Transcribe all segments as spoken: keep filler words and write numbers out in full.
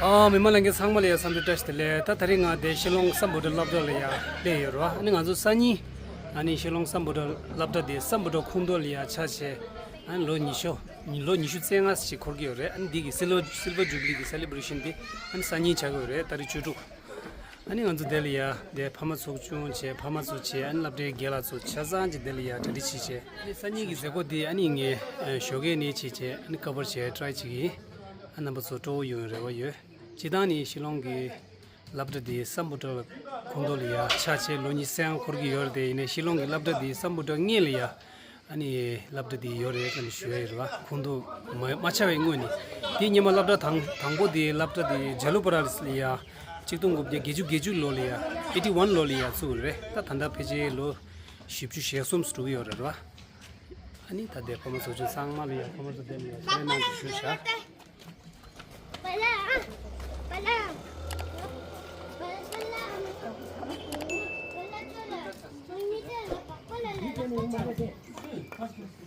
ཨ། མི་མང་ལྷན་རྒྱས་ཚང་མ་ལ་ཡ་འཚམས་འདྲི་བཀྲ་ཤིས་བདེ་ལེགས། ད་དེ་རིང་ང་དེ་ཤི་ལོང་སམ་བྷོ་ཊ་སློབ་གྲྭ་ལ་ཡ་སླེབས་ཡོད་རེད་བ། ཨ་ནི་ང་ཚོ་སང་ཉིན་ཨ་ནི་ཤི་ལོང་སམ་བྷོ་ཊ་སློབ་གྲྭ་དེ་སམ་བྷོ་ཊ་ཁོངས་གཏོགས་ལ་ཡ་ཆ་བྱས། ཨ་ནི་ལོ་ཉི་ཤུ། ལོ་ཉི་ཤུ་རྩ་ལྔ་ཞིག་འཁོར་གྱི་ཡོད་རེད། ཨ་ནི་འདི་གི་སིལ་ཝར་སིལ་ཝར་ཇུ་བི་ལི་གི་སེ་ལི་བྷ་རེ་ཤན་དེ་ཨ་ནི་སང་ཉིན་ཆགས་ཀྱི་ཡོད་རེད། ཏ་རིག་བཅུ་དྲུག་ཨ་ནི་ང་ཚོ་དེ་ལ་ཡ་དེ་ཕ་མ་ཚོགས་ཆུང་བྱས། ཕ་མ་ཚོ་བྱས། ཨ་ནི་སློབ་གྲྭའི་རྒན་ལགས་ཚོ་ཆ་ཚང་གཅིག་དེ་ལ་ཡ་གྲ་སྒྲིག་བྱས་བྱས། ཨ་ནི་སང་ཉིན་གྱི་མཛད་སྒོ་དེ་ཨ་ནི་ངས་ཨ་ཞོགས་ཀས་ནས་བྱས་བྱས་ཨ་ནི་ཀ་བར་བྱས་ཊ་རའི་བྱེད་ཀྱི་ཡིན། ཨ་རྣམ་པ་ཚོ་སྤྲོ་བོ་ཡོང་རེ་བ་ཡོད། སྤྱིར་བཏང་ནི་ཤི་ལོང་གི་སློབ་གྲྭ་དེ་སམ་བྷོ་ཊ་ཁོངས་གཏོགས་ལ་ཡ་ཆ་བྱས་ལོ་ཉི་ཤུ་རྩ་ལྔ་འཁོར་གྱི་ཡོད་རེད། དེ་ཡིན་ནའི་ཤི་ལོང་གི་སློབ་གྲྭ་དེ་སམ་བྷོ་ཊ་སྔོན་ལ་ཡ་ཨ་ནི་སློབ་གྲྭ་དེ་ཡོད་རེད་ལབ་ནས་ཞུ་ཡ་ཡིན་རེད་བ། ཁོངས་གཏོགས་མ་མ་ཆགས་པའི་སྔོན་ནས། དེ་སྔོན་མ་སློབ་གྲྭ་དང་དང་པོ་དེ་སློབ་གྲྭ་དེ་ཇ་ལུ་པ་ར་ལ་ཡ་གཅིག་སྟོང་དགུ་བརྒྱ་བརྒྱད་ཅུ་གྱ་དྲུག་ལོ་ལ་ཡ་ཨེ་ཊི་ཝན་ལོ་ལ་ཡ་བཙུགས་རེད། ད་ད་ལྟ་ཕལ་ཆེར་ལོ་བཞི་བཅུ་ཞེ་གསུམ་འགྲོ་གི་ཡོད་རེད་བ། ཨ་ནི་ད་ལྟའི་ཕ་མ་ཚོགས་ཆུང་ཚང་མ་ལ་ཡ་ཕ་མ་ཚོ་དེ་ལ་ཡ་ཁ་ལན་གནང་ཞུ་བཞག་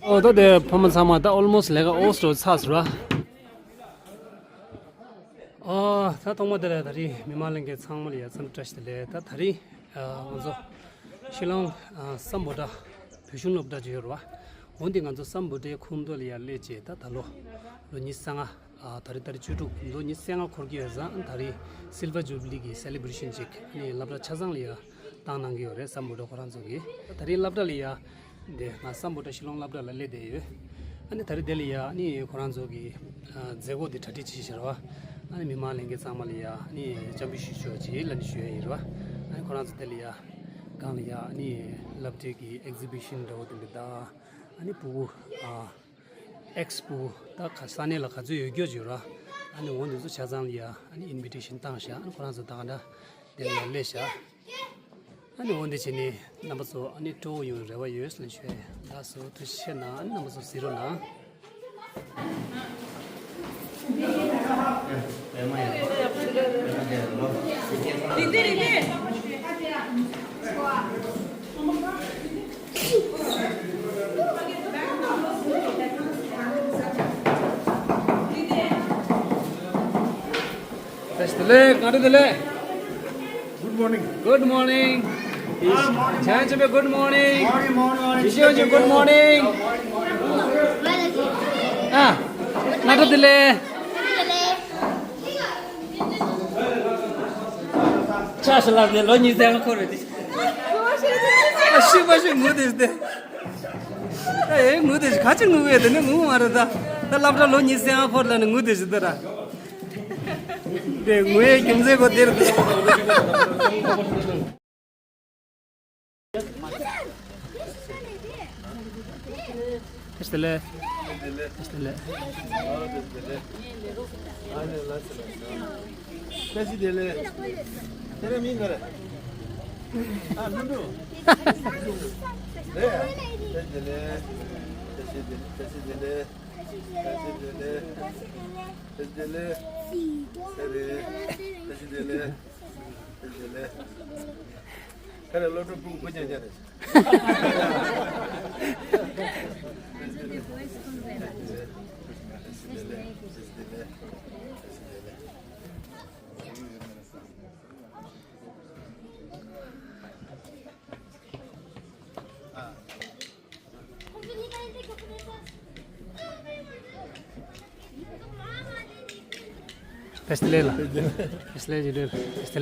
ཨོ། ད་དེ་ཕ་མ་ཚང་མ་ད་ཨོལ་མོ་སི་ལས་ཀ་ཨོ་སི་འགྲོ་ཚར་སོང་ར། ཨ། ད་ཐོག་མ་དེ་ལ་ད་རིང་མི་མང་ལྷན་རྒྱས་ཚང་མ་ལ་ཡ་འཚམས་འདྲི་བཀྲ་ཤིས་བདེ་ལེགས། ད་ད་རིང་ཨ་ང་ཚོ་ཤི་ལོང་ཨ་སམ་བྷོ་ཊ་བོད་གཞུང་སློབ་གྲྭ་ཅིག་ཡོད་རེད་བ། འོན་ཏེ་ང་ཚོ་སམ་བྷོ་ཊའི་ཁོངས་གཏོགས་ལ་ཡ་སླེབས་བྱས་ད་ད་ལོ་ལོ་ཉི་ཤུ་རྩ་ལྔ། ཨ། ད་རེས་ཏ་རིག་བཅུ་དྲུག་ལོ་ཉི་ཤུ་རྩ་ལྔ་འཁོར་གྱི་ཡོད་ཙང་། ད་རེས་སིལ་ཝར་ཇུ་བི་ལི་གི་སེ་ལི་བྷ་རེ་ཤན་ཅིག་ནི་སློབ་གྲྭ་ཆ་ཚང་ལ་ཡ་བཏང་གནང་གི་ཡོད་རེད། སམ་བྷོ་ཊ་ཁོ་རང་ཚོ་གིས། ད་རེས་སློབ་གྲྭ་ལ་ཡ་འདི་ང་སམ་བྷོ་ཊ་ཤི་ལོང་སློབ་གྲྭ་ལ་སླེབས་བསྡད་ཡོད། ཨ་ནི་ད་རེས་དེ་ལ་ཡ་ཨ་ནི་ཁོ་རང་ཚོ་གི་ཨ་མཛད་སྒོ་འདི་གྲ་སྒྲིག་བྱེད་བཞིན་རེད་བ། ཨ་ནི་མི་མང་ལྷན་རྒྱས་ཚང་མ་ལ་ཡ་ཨ་ནི་འཚམས་འདྲི་ཞུ་ཆོག་ཅིག་ལབ་ནས་ཞུ་ཡ་ཡིན་རེད་བ། ཨ་ནི་ཁོ་རང་ཚོ་དེ་ལ་ཡ་སྒང་ལ་ཡ་ཨ་ནི་སློབ་གྲྭའི་གི་ཨེག་ཟི་བྷི་ཤན་འདྲ་བོ་དེ་འདྲ་དང་། ཨ་ནི་ཕྲུ་གུ་ཨ། ཨེགས་པོ་ད་ག་ས་གནས་ལ་ག་ཚོད་ཡོད་རྒྱུ་ཡོད་ར། ཨ་ནི་འོ་འདི་ཚོ་ཆ་ཚང་ལ་ཡ་ཨ་ནི་ཨིན་བི་ཊེ་ཤན་བཏང་བཞག་ཨ་ནི་ཁོ་རང་ཚོ་ད་ག་འདྲ་དེ་ལ་སླེབས་བཞག་ཨ་ནི་འོ་འདི་བྱས་ནས་རྣམ་པ་ཚོ་ཨ་ནི་སྤྲོ་བོ་ཡོང་རེ་བ་ཡོད་ལབ་ཞུ། ལགས་སོ། ཐུགས་རྗེ་ཆེ་གནང་། ཨ་ནི་རྣམ་པ་ཚོ་གཟིགས་རོགས་གནང་། བཀྲ་ཤིས་བདེ་ལེགས། བཀྲ་ཤིས་བདེ་ལེགས། Good morning. Good morning. Good morning. Good morning. Good morning. ཨ། བཀྲ་ཤིས་བདེ་ལེགས། ཆ་ཤ་ལགས་དེ་ལོ་ཉི་ཤུ་རྩ་ལྔ་འཁོར་རེད་དེ། ཨ། ཤི་པ་ཤི་ངུ་དེ་དེ། ཨེ་ངུ་དེ་ག་ཅི་ངུ་བས་དེ་ནི་ངུ་མ་རེད་ད། ད་སློབ་གྲྭ་ལོ་ཉི་ཤུ་རྩ་ལྔ་འཁོར་ལ་ནི་ངུ་དེ་ཞིག་དེ་ར། དེ་ངུ་ཡའི་རྒྱུ་མཚན་གོ་དེར་དེ། བཀྲ་ཤིས་བདེ་ལེགས། བཀྲ་ཤིས་བདེ་ལེགས། བཀྲ་ཤིས་བདེ་ལེགས། ཁྱེད་རང་མིང་ག་རེ། ཨ། ལྷུན་གྲུབ། རེད། བཀྲ་ཤིས་བདེ་ལེགས། བཀྲ་ཤིས་བདེ་ལེགས། བཀྲ་ཤིས་བདེ་ལེགས། བཀྲ་ཤིས་བདེ་ལེགས། བཀྲ་ཤིས་བདེ་ལེགས། བཀྲ་ཤིས་བདེ་ལེགས། བཀྲ་ཤིས་བདེ་ལེགས། ཁ་ནས་སློབ་ཕྲུག་སྤུ་གུ་བུ་རྐྱང་རྐྱང་རེད། བཀྲ་ཤིས་བདེ་ལེགས་ལགས། བཀྲ་ཤིས་བདེ་ལེགས། བཀྲ་ཤིས་བདེ་ལེགས། བཀྲ་ཤིས་བདེ་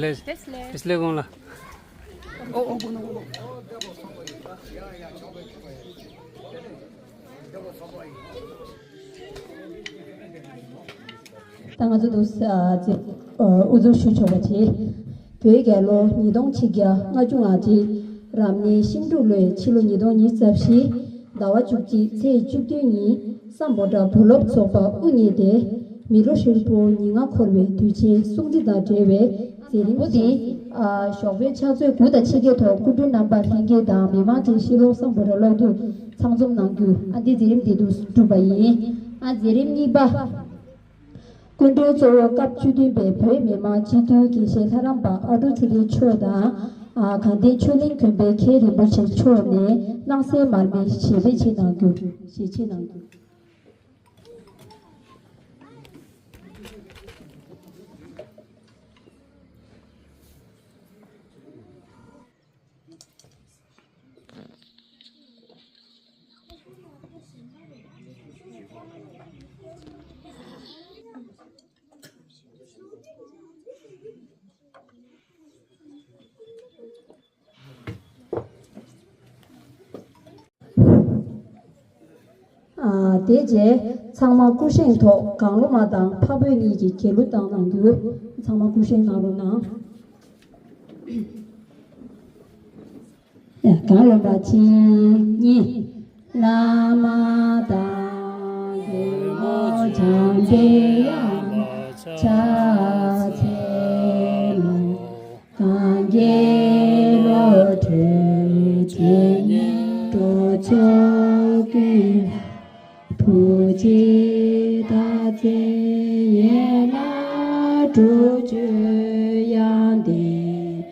ལེགས་དགོངས་ལགས། ད་ང་ཚོ་འདུག་ཨ་ཙི་ཨ་དབུ་འཛུགས་ཞུ་ཆོག་པ་བྱེད། བོད་རྒྱལ་ལོ་ཉིས་སྟོང་ཆིག་བརྒྱ་ལྔ་བཅུ་ང་གཅིག་རབ་གནས་ཤིང་འབྲུག་ལོའི་ཕྱི་ལོ་ཉིས་སྟོང་ཉི་ཤུ་རྩ་བཞི་ཟླ་བ་བཅུ་གཅིག་ཚེས་བཅུ་བདུན་ཉིན་སམ་བྷོ་ཊ་བུ་སློབ་ཚོགས་པ་དབུ་བརྙེས་ཏེ། མི་ལོ་ཧྲིལ་པོ་ཉེར་ལྔ་འཁོར་བའི་དུས་ཆེན་སྲུང་བརྩི་དང་འབྲེལ་བའི་མཛད་རིམ་འདི་ཨ་ཞོགས་པའི་ཕྱག་ཚོད་དགུ་དང་ཕྱེད་ཀའི་ཐོག་སྐུ་མགྲོན་རྣམ་པ་ལྷན་རྒྱས་དང་མི་མང་བཅས་ཤི་ལོང་སམ་བྷོ་ཊ་སློབ་ཐོག་ཚང་འཛོམས་གནང་རྒྱུ། ཨ་འདི་མཛད་རིམ་འདི་དུ་གྲུབ་པ་ཡིན། ཨ་མཛད་རིམ་གཉིས་པ། སྐུ་མགྲོན་གཙོ་བོ་སྐབས་བཅུ་བདུན་པའི་བོད་མི་མང་སྤྱི་འཐུས་དགེ་བཤེས་ལྷ་རམས་པ་ཨ་ཀྲུག་ཆོས་སྡེ་མཆོག་དང་། ཨ་དགའ་ལྡན་ཆོས་གླིང་དགོན་པའི་མཁན་རིན་པོ་ཆེ་མཆོག་ནས་སྣང་གསལ་མར་མེ་ཞལ་འབེབས་ཆེད་གནང་རྒྱུ། ཞལ་ཕྱེ་གནང་རྒྱུ། དེ་རྗེས་ཚང་མ་སྐུ་བཞེངས་ཐོག་གང་བློ་མ་དང་འཕགས་བོད་གཉིས་ཀྱིས་གྱེས་བླུ་བཏང་གནང་རྒྱུ། ཚང་མ་སྐུ་བཞེངས་གནང་རོགས་གནང་། གང་བློ་མ་བྱིན་གཉིས། བླ་མ་དང་གུས་མོ་བྱམས་པའི་དབྱངས་ཕྱག་འཚལ་ལོ། གང་གི་བློ་གྲོས་ཇི་སྙེད་འགྲོ་ཚུལ་ཀུན། ཐུགས་རྗེ་བདག་འཛིན་ཡན་ལག་དྲུག་ཅུའི་དབྱངས་ལྡན།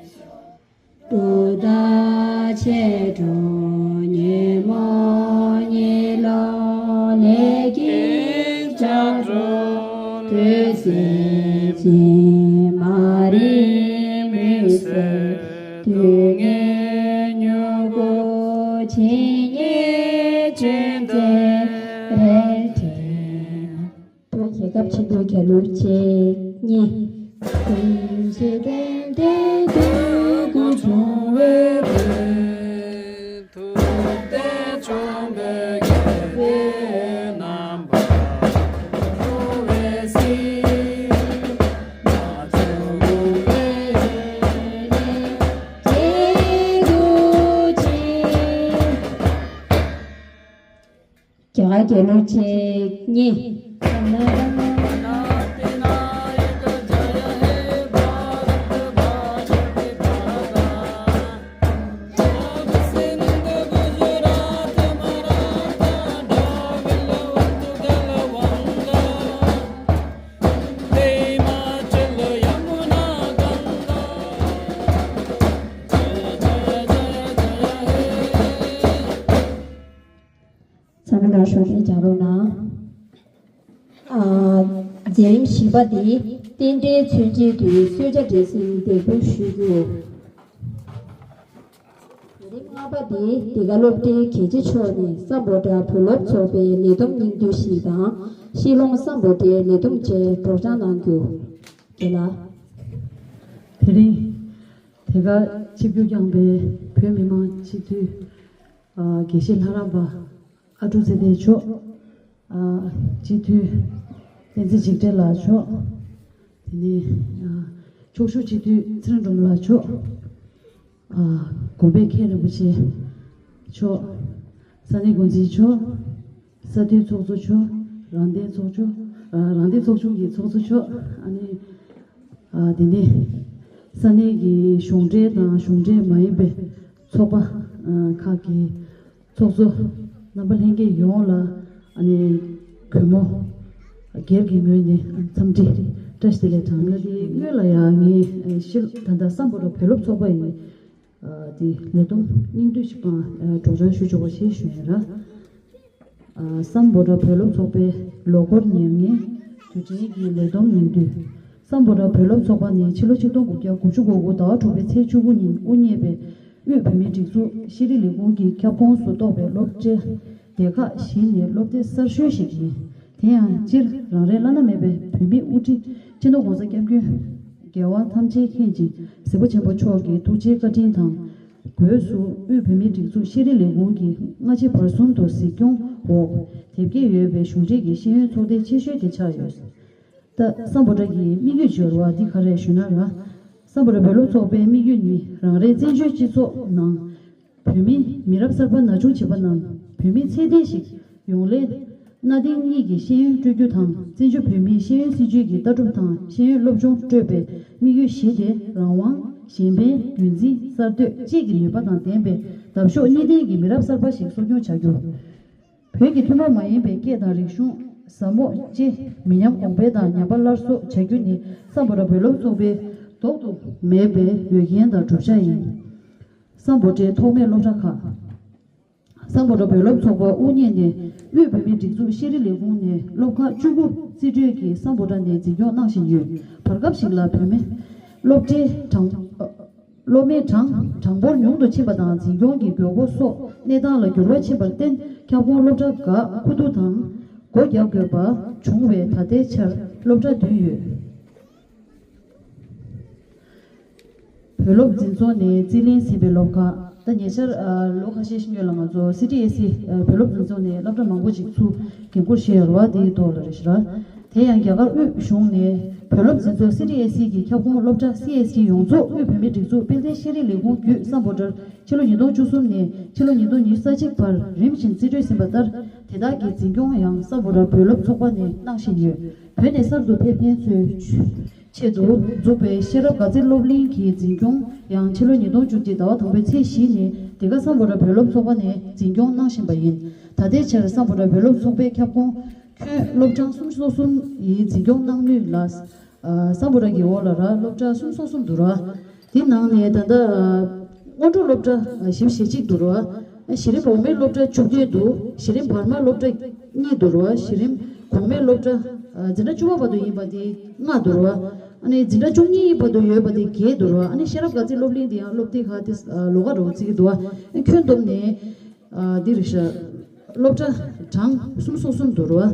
འགྲོ་དང་ཆོས་དྲུག་ཉོན་མོངས་གཉིད་ལོག་ལས་ཀྱི་སྐྱབས་འགྲོ། བདུད་སྲིན་སྦྱིན་མ་རིགས་མུན་སེལ་སྡུག་བསྔལ་མྱུ་གུ་ཇི་སྙེད་ཅི་མཛད་རལ་གྲི། བོད་རྒྱལ་ཁབ་ཆེན་པོའི་རྒྱལ་གླུ་གཅིག་གཉིས། ཀུན་གཞི་རྟེན་འབྲེལ་འདོད་དགུ་འབྱུང་བའི་དོན། ཐུབ་བསྟན་འབྱུང་པོའི་རྒྱལ་པོའི་རྣམ་པར་རོལ་བའི་ཚིག་མ་བྱུང་བའི་ཡུལ་ནས་འབྲེལ་དགུ་གཅིག་རྒྱ་གར་རྒྱལ་གླུ་གཅིག་གཉིས། ཚང་མ་ལ་ཞོགས་ཀྱི་རྒྱག་རོགས་གནང་། ཨ། མཛད་རིམ་བཞི་པ་འདི་རྟེན་འབྲེལ་མཚོན་བྱེད་དུ་གསོལ་ཇ་འདྲེ་སིལ་འདེགས་འབུལ་ཞུ་རྒྱུ། མཛད་རིམ་ལྔ་པ་འདི་འདི་ག་སློབ་གྲྭའི་དགེ་ཆེ་མཆོག་ནས་སམ་བྷོ་ཊ་བོད་སློབ་ཚོགས་པའི་ལས་བསྡོམས་སྙིང་བསྡུས་ཤིག་དང་། ཤི་ལོང་སམ་བྷོ་ཊའི་ལས་བསྡོམས་བཅས་སྒྲོག་སྦྱང་གནང་རྒྱུ། རྒན་ལགས། དེ་རིང་དེ་ག་ཆིབས་བསྒྱུར་བསྐྱངས་པའི་བོད་མི་མང་སྤྱི་འཐུས། ཨ། དགེ་བཤེས་ལྷ་རམས་པ་ཨ་ཀྲུག་ཚེ་བརྟན་མཆོག་ཨ། སྤྱི་འཐུས་བསྟན་འཛིན་འཇིགས་བྲལ་ལགས་མཆོག་དེ་ནས། ཨ། ཕྱོགས་བཞུགས་སྤྱི་འཐུས་ཚེ་རིང་སྒྲོལ་མ་ལགས་མཆོག་ཨ། དགོན་པའི་མཁན་རིན་པོ་ཆེ་མཆོག་ས་གནས་འགོ་འཛིན་མཆོག་ས་འཐུས་ཚོགས་གཙོ་མཆོག་རང་བདེན་ཚོགས་ཆུང་། ཨ། རང་བདེན་ཚོགས་ཆུང་གི་ཚོགས་གཙོ་མཆོག་ཨ་ནི། ཨ། དེ་ནས་ས་གནས་ཀྱི་གཞུང་འབྲེལ་དང་གཞུང་འབྲེལ་མ་ཡིན་པའི་ཚོགས་པ། ཨ། ཁག་གི་ཚོགས་གཙོ་རྣམ་པ་ལྷན་རྒྱས་ཡོངས་ལ། ཨ་ནི། གུས་མོ་སྒེར་གྱི་ངོས་ནས་འཚམས་འདྲི་བཀྲ་ཤིས་བདེ་ལེགས་དང་། དེ་སྔོན་ལ་ཡང་ངས་ཤི་ད་ལྟ་སམ་བྷོ་ཊ་བོད་སློབ་ཚོགས་པ་ཡི། ཨ། དེ་ལས་བསྡོམས་སྙིང་བསྡུས་ཤིག་པ། ཨ། སྒྲོག་སྦྱང་ཞུ་ཆོག་པ་ཞེས་ཞུ་ཡིན་ར། ཨ། སམ་བྷོ་ཊ་བོད་སློབ་ཚོགས་པའི་ལོ་འཁོར་ཉེར་ལྔའི་དུས་དྲན་གྱི་ལས་བསྡོམས་སྙིང་བསྡུས། སམ་བྷོ་ཊ་བོད་སློབ་ཚོགས་པ་ནི་ཕྱི་ལོ་ཆིག་སྟོང་དགུ་བརྒྱ་དགུ་བཅུ་གོ་དགུ་ཟླ་བ་དྲུག་པའི་ཚེས་བཅུ་དགུ་ཉིན་དབུ་བརྙེས་པའི་དབུས་བོད་མིའི་སྒྲིག་འཛུགས་ཤེས་རིག་ལས་ཁུངས་ཀྱི་ཁྱབ་ཁོངས་སུ་གཏོགས་པའི་སློབ་གྲྭའི་སྡེ་ཁག་བཞི་ནས་སློབ་དེབ་གསར་ཤོས་ཤིག་ཡིན། དེ་ཡང་སྤྱིར་རང་རེའི་བླ་ན་མེད་པའི་བོད་མིའི་དབུ་ཁྲིད་སྤྱི་ནོར་༸གོང་ས་༸སྐྱབས་མགོན་རྒྱལ་བ་ཐམས་ཅད་མཁྱེན་ཅིང་གཟིགས་པ་ཆེན་པོ་མཆོག་གི་ཐུགས་རྗེའི་བཀའ་དྲིན་དང་། སྒོས་སུ་དབུས་བོད་མིའི་སྒྲིག་འཛུགས་ཤེས་རིག་ལས་ཁུངས་ཀྱིས་སྔ་ཕྱི་བར་གསུམ་དུ་གཟིགས་སྐྱོང་འོག་དེབ་སྐྱེལ་ཡོད་པའི་གཞུང་འབྲེལ་གྱི་ཤེས་ཡོན་ཚོགས་སྡེ་ཆེ་ཤོས་དེ་ཆགས་ཡོད། ད་སམ་བྷོ་ཊ་གི་དམིགས་ཡུལ་སྦྱོར་བ་འདི་ག་རེ་ཞུ་ན་ར། སམ་བྷོ་ཊ་བོད་སློབ་ཚོགས་པའི་དམིགས་ཡུལ་ནི་རང་རེའི་བཙན་བྱོལ་སྤྱི་ཚོགས་ནང་བོད་མི་མི་རབས་གསར་པ་ན་ཆུང་བྱིས་པ་རྣམས་བོད་མི་ཚད་ལྡན་ཞིག་ཡོང་སླད། གནའ་དེང་གཉིས་ཀྱི་ཤེས་ཡོན་སྤྲོད་རྒྱུ་དང་། བཙན་བྱོལ་བོད་མིའི་ཤེས་ཡོན་སྲིད་བྱུས་ཀྱི་ལྟ་གྲུབ་དང་ཤེས་ཡོན་སློབ་སྦྱོང་སྤྲོད་པའི་དམིགས་ཡུལ་བཞི་སྟེ། རང་དབང་། གཞན་ཕན། རྒྱུན་འཛིན། གསར་གཏོད་བཅས་ཀྱི་ནུས་པ་དང་ལྡན་པའི་འདབ་གཤོག་གཉིས་ལྡན་གྱི་མི་རབས་གསར་པ་ཞིག་གསོ་སྐྱོང་བྱ་རྒྱུ། བོད་ཀྱི་ཐུན་མོང་མ་ཡིན་པའི་སྐད་དང་རིག་གཞུང་། ཟབ་མོ་སྤྱི་མི་ཉམས་གོང་འཕེལ་དང་ཉམས་པ་སླར་གསོ་བྱ་རྒྱུ་ནི་སམ་བྷོ་ཊ་བོད་སློབ་ཚོགས་པའི་ལྡོག་ཏུ་མེད་པའི་འོས་འགན་དང་གྲུབ་ཆ་ཡིན། སམ་བྷོ་ཊའི་ཐོག་མའི་སློབ་གྲྭ་ཁག་སམ་བྷོ་ཊ་བོད་སློབ་ཚོགས་པ་དབུ་བརྙེས་ནས་དབུས་བོད་མིའི་སྒྲིག་འཛུགས་ཤེས་རིག་ལས་ཁུངས་ནས་སློབ་ཁག་བཅུ་དགུ་རྩིས་སྤྲོད་ཀྱིས་སམ་བྷོ་ཊ་ནས་འཛིན་སྐྱོང་གནང་བཞིན་ཡོད། བར་སྐབས་ཤིག་ལ་བོད་མི་སློབ་གྲྭའི་གྲངས། སློབ་མའི་གྲངས་གྲངས་འབོར་ཉུང་དུ་ཕྱིན་པ་དང་། འཛིན་སྐྱོང་གི་དགོས་མཁོ་སོགས་གནས་སྟངས་ལ་འགྱུར་བ་ཕྱིན་པར་བརྟེན། ཁྱབ་ཁོངས་སློབ་གྲྭ་འགའ་ཁུ་བསྡུ་དང་སྒོ་རྒྱག་དགོས་པ་བྱུང་བས། ད་ལྟའི་ཆར་སློབ་གྲྭ་བདུན་ཡོད། བོད་སློབ་འཛིན་ཚོགས་ནས་རྩིས་ལེན་ཟིན་པའི་སློབ་ཁག་ ད་ཉེ་ཆར་ལོ་ཁ་ཤས་ཤིག་སྔོན་ལ་ང་ཚོ་སི་ཊི་ཨེ་སི་བོད་སློབ་འཛིན་ཚོགས་ནས་སློབ་གྲྭ་མང་པོ་ཅིག་ཚུར་འགན་འཁུར་བཞེས་ཡོད་རེད་བ། དེའི་ཐོག་ལ་རེད་ཤག་ར། དེ་ཡང་རྒྱ་གར་དབུས་གཞུང་ནས་བོད་སློབ་འཛིན་ཚོགས་སི་ཊི་ཨེ་སི་གི་ཁྱབ་ཁོངས་སློབ་གྲྭ་སི་ཨེ་སི་ཊི་ཡོངས་རྫོགས་དབུས་བོད་མིའི་སྒྲིག་འཛུགས་སྤེལ་རྩིས་ཤེས་རིག་ལས་ཁུངས་བརྒྱུད་སམ་བྷོ་ཊར་ཕྱི་ལོ་ཉིས་སྟོང་བཅུ་གསུམ་ནས་ཕྱི་ལོ་ཉིས་སྟོང་ཉི་ཤུ་རྩ་གཅིག་བར་རིམ་བཞིན་རྩིས་སྤྲོད་ཟིན་པ་ལྟར། དེ་དག་གི་འཛིན་སྐྱོང་ཡང་སམ་བྷོ་ཊ་བོད་སློབ་ཚོགས་པ་ནས་གནང་བཞིན་ཡོད། བོད་ནས་གསར་དུ་ཕེབས་མཁན་ཚོའི་ཆེད་དུ་འཛུགས་པའི་ཤེས་རབ་དགའ་ཚལ་སློབ་གླིང་གི་འཛིན་སྐྱོང་ཡང་ཕྱི་ལོ་ཉིས་སྟོང་བཅུ་གཅིག་ཟླ་བ་དང་པོའི་ཚེས་བཞི་ནས་འདི་ག་སམ་བྷོ་ཊ་བོད་སློབ་ཚོགས་པ་ནས་འཛིན་སྐྱོང་གནང་བཞིན་པ་ཡིན། ད་ལྟའི་ཆར་སམ་བྷོ་ཊ་བོད་སློབ་ཚོགས་པའི་ཁྱབ་ཁོངས་ཁྱོན་སློབ་གྲངས་སུམ་ཅུ་སོ་གསུམ་ཡི་འཛིན་སྐྱོང་གནང་མུས་ལ། ཨ་སམ་བྷོ་ཊ་གི་འོག་ལ་ར་སློབ་གྲྭ་སུམ་ཅུ་སོ་གསུམ་འདུག་ར། དེ་ནང་ནས་ད་ལྟ་ཨ་སྔོན་འགྲོ་སློབ་གྲྭ་ཨ་བཞི་བཅུ་ཞེ་གཅིག་འདུག་ར། གཞི་རིམ་འོག་མའི་སློབ་གྲྭ་བཅུ་བདུན་འདུག་གཞི་རིམ་བར་མ་སློབ་གྲྭ་གཉིས་འདུག་ར། གཞི་རིམ་གོང་མའི་སློབ་གྲྭ་ཨ་འཛིན་གྲྭ་བཅུ་པ་བར་དུ་ཡིན་པ་དེ་ལྔ་འདུག་ར། ཨ་ནི་འཛིན་གྲྭ་བཅུ་གཉིས་བར་དུ་ཡོད་པ་དེ་བརྒྱད་འདུག་ར། ཨ་ནི་ཤེས་རབ་དགའ་ཚལ་སློབ་གླིང་དེ་ཡང་སློབ་དེབ་ཁག་དེ་ཨ་ལོགས་ཀ་འདྲ་བོ་བརྩི་གི་འདུག་ཨ། ཁྱོན་བསྡོམས་ནས་ཨ་འདི་རེད་ཤག་སློབ་གྲྭ་གྲངས་སུམ་ཅུ་སོ་གསུམ་འདུག་ར།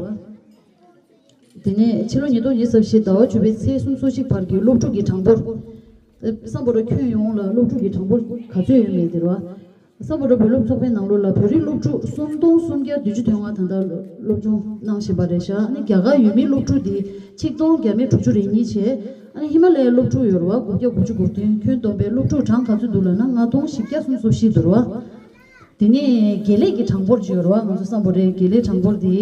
དེ་ནས་ཕྱི་ལོ་ཉིས་སྟོང་ཉི་ཤུ་རྩ་བཞི་ཟླ་བ་བཅུ་པའི་ཚེས་སུམ་ཅུ་སོ་གཅིག་བར་གྱི་སློབ་ཕྲུག་གི་གྲངས་འབོར། སམ་བྷོ་ཊ་ཁྱོན་ཡོངས་ལ་སློབ་ཕྲུག་གི་གྲངས་འབོར་ག་ཚོད་ཡོད་མེད་དེ་རེད་བ། སམ་བྷོ་ཊ་བོད་སློབ་ཚོགས་པའི་ནང་ལོགས་ལ་བོད་རིགས་སློབ་ཕྲུག་སུམ་སྟོང་སུམ་བརྒྱ་བདུན་ཅུ་དོན་ལྔ་ད་ལྟ་སློབ་སྦྱོང་གནང་བཞིན་པ་རེད་ཤག་ཨ་ནི་རྒྱ་གར་ཡུལ་མིའི་སློབ་ཕྲུག་དེ་ཆིག་སྟོང་བརྒྱ་མེད་དྲུག་ཅུ་རེ་གཉིས་བྱས། ཨ་ནི་ཧི་མ་ལ་ཡའི་སློབ་ཕྲུག་ཡོད་རེད་བ། དགུ་བརྒྱ་དགུ་ཅུ་གོ་བདུན། ཁྱོན་བསྡོམས་པའི་སློབ་ཕྲུག་གྲངས་ག་ཚོད་འདུག་ལབ་ན་ལྔ་སྟོང་བཞི་བརྒྱ་སུམ་ཅུ་སོ་བཞི་འདུག་རེད་བ། དེ་ནས་དགེ་ལས་ཀྱི་གྲངས་འབོར་ཅིག་ཡོད་རེད་བ། ང་ཚོ་སམ་བྷོ་ཊའི་དགེ་ལས་གྲངས་འབོར་དེ་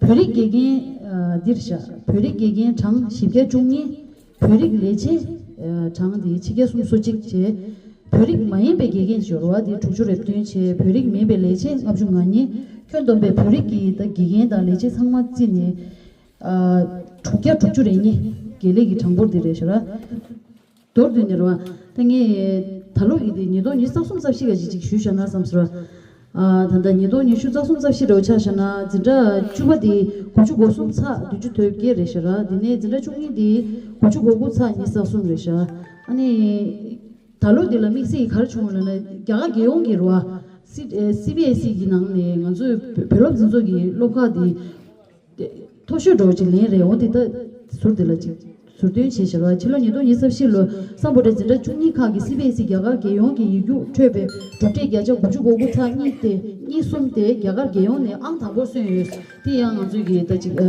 བོད་རིགས་དགེ་རྒན་ཨ་འདིར་བཞག་བོད་རིགས་དགེ་རྒན་གྲངས་བཞི་བརྒྱ་བཅུ་གཉིས། བོད་རིགས་ལས་བྱེད་ཨ་གྲངས་དེ་ཆིག་བརྒྱ་སུམ་ཅུ་སོ་གཅིག་བྱས། བོད་རིགས་མ་ཡིན་པའི་དགེ་རྒན་ཅིག་ཡོད་རེད་བ། དེ་དྲུག་ཅུ་རེ་བདུན་བྱས། བོད་རིགས་མིན་པའི་ལས་བྱེད་ལྔ་བཅུ་ང་གཉིས། ཁྱོན་བསྡོམས་པའི་བོད་རིགས་ཀྱི་ད་དགེ་རྒན་དང་ལས་བྱེད་ཚང་མ་བརྩིས་ནས་ཨ་དྲུག་བརྒྱ་དྲུག་ཅུ་རེ་གཉིས། དགེ་ལས་ཀྱི་གྲངས་འབོར་དེ་རེད་ཤག་ར། མདོར་བསྡུས་ནས་རེད་བ། ད་ངས་ད་ལོ་ཡི་དེ་ཉིས་སྟོང་ཉི་ཤུ་རྩ་གསུམ་རྩ་བཞི་ག་ཅིག་ཅིག་ཞུས་བཞག་ན་བསམ་སོང་། ཨ་ད་ལྟ་ཉིས་སྟོང་ཉི་ཤུ་རྩ་གསུམ་རྩ་བཞི་འདྲ་བོ་ཆ་བཞག་ན་འཛིན་གྲྭ་བཅུ་པ་དེ་དགུ་བཅུ་གོ་གསུམ་ཚེག་བདུན་ཅུ་དོན་བརྒྱད་རེད་ཤག་ར། དེ་ནས་འཛིན་གྲྭ་བཅུ་གཉིས་དེ་དགུ་བཅུ་གོ་དགུ་ཚེག་ཉི་ཤུ་རྩ་གསུམ་རེད་ཤག་ཨ་ནི་ད་ལོ་འདི་ལ་དམིགས་བསལ་གྱི་ག་རེ་བྱུང་བ་ལབ་ན་རྒྱ་གར་རྒྱལ་ཡོངས་ཀྱི་རེད་བ། སི་ཨེ་སི་བི་ཨེ་སི་གི་ནང་ནས་ང་ཚོའི་བོད་བོད་སློབ་འཛིན་ཚོགས་ཀྱི་སློབ་ཁག་དེ། མཐོ་ཤོས་འགྲོ་ཅིག་ལེན་རེད། འོ་དེ་ལྟ་ཟུར་དེ་ལ་ཅིག་ཟུར་འདོན་བྱས་བཞག་པ། ཕྱི་ལོ་ཉིས་སྟོང་ཉི་ཤུ་རྩ་བཞི་ལོ་སམ་བྷོ་ཊའི་འཛིན་གྲྭ་བཅུ་གཉིས་ཁག་གི་སི་བི་ཨེ་སི་རྒྱ་གར་རྒྱལ་ཡོངས་ཀྱི་ཡིག་རྒྱུགས་འཕྲོད་པའི་གྲུབ་འབྲས་བརྒྱ་ཆ་དགུ་བཅུ་གོ་དགུ་ཚེག་གཉིས་ཏེ་གཉིས་གསུམ་དེ་རྒྱ་གར་རྒྱལ་ཡོངས་ནས་ཨང་དང་པོར་སོན་ཡོད། དེ་ཡང་ང་ཚོའི་གི་ད་ཅིག་ཨ་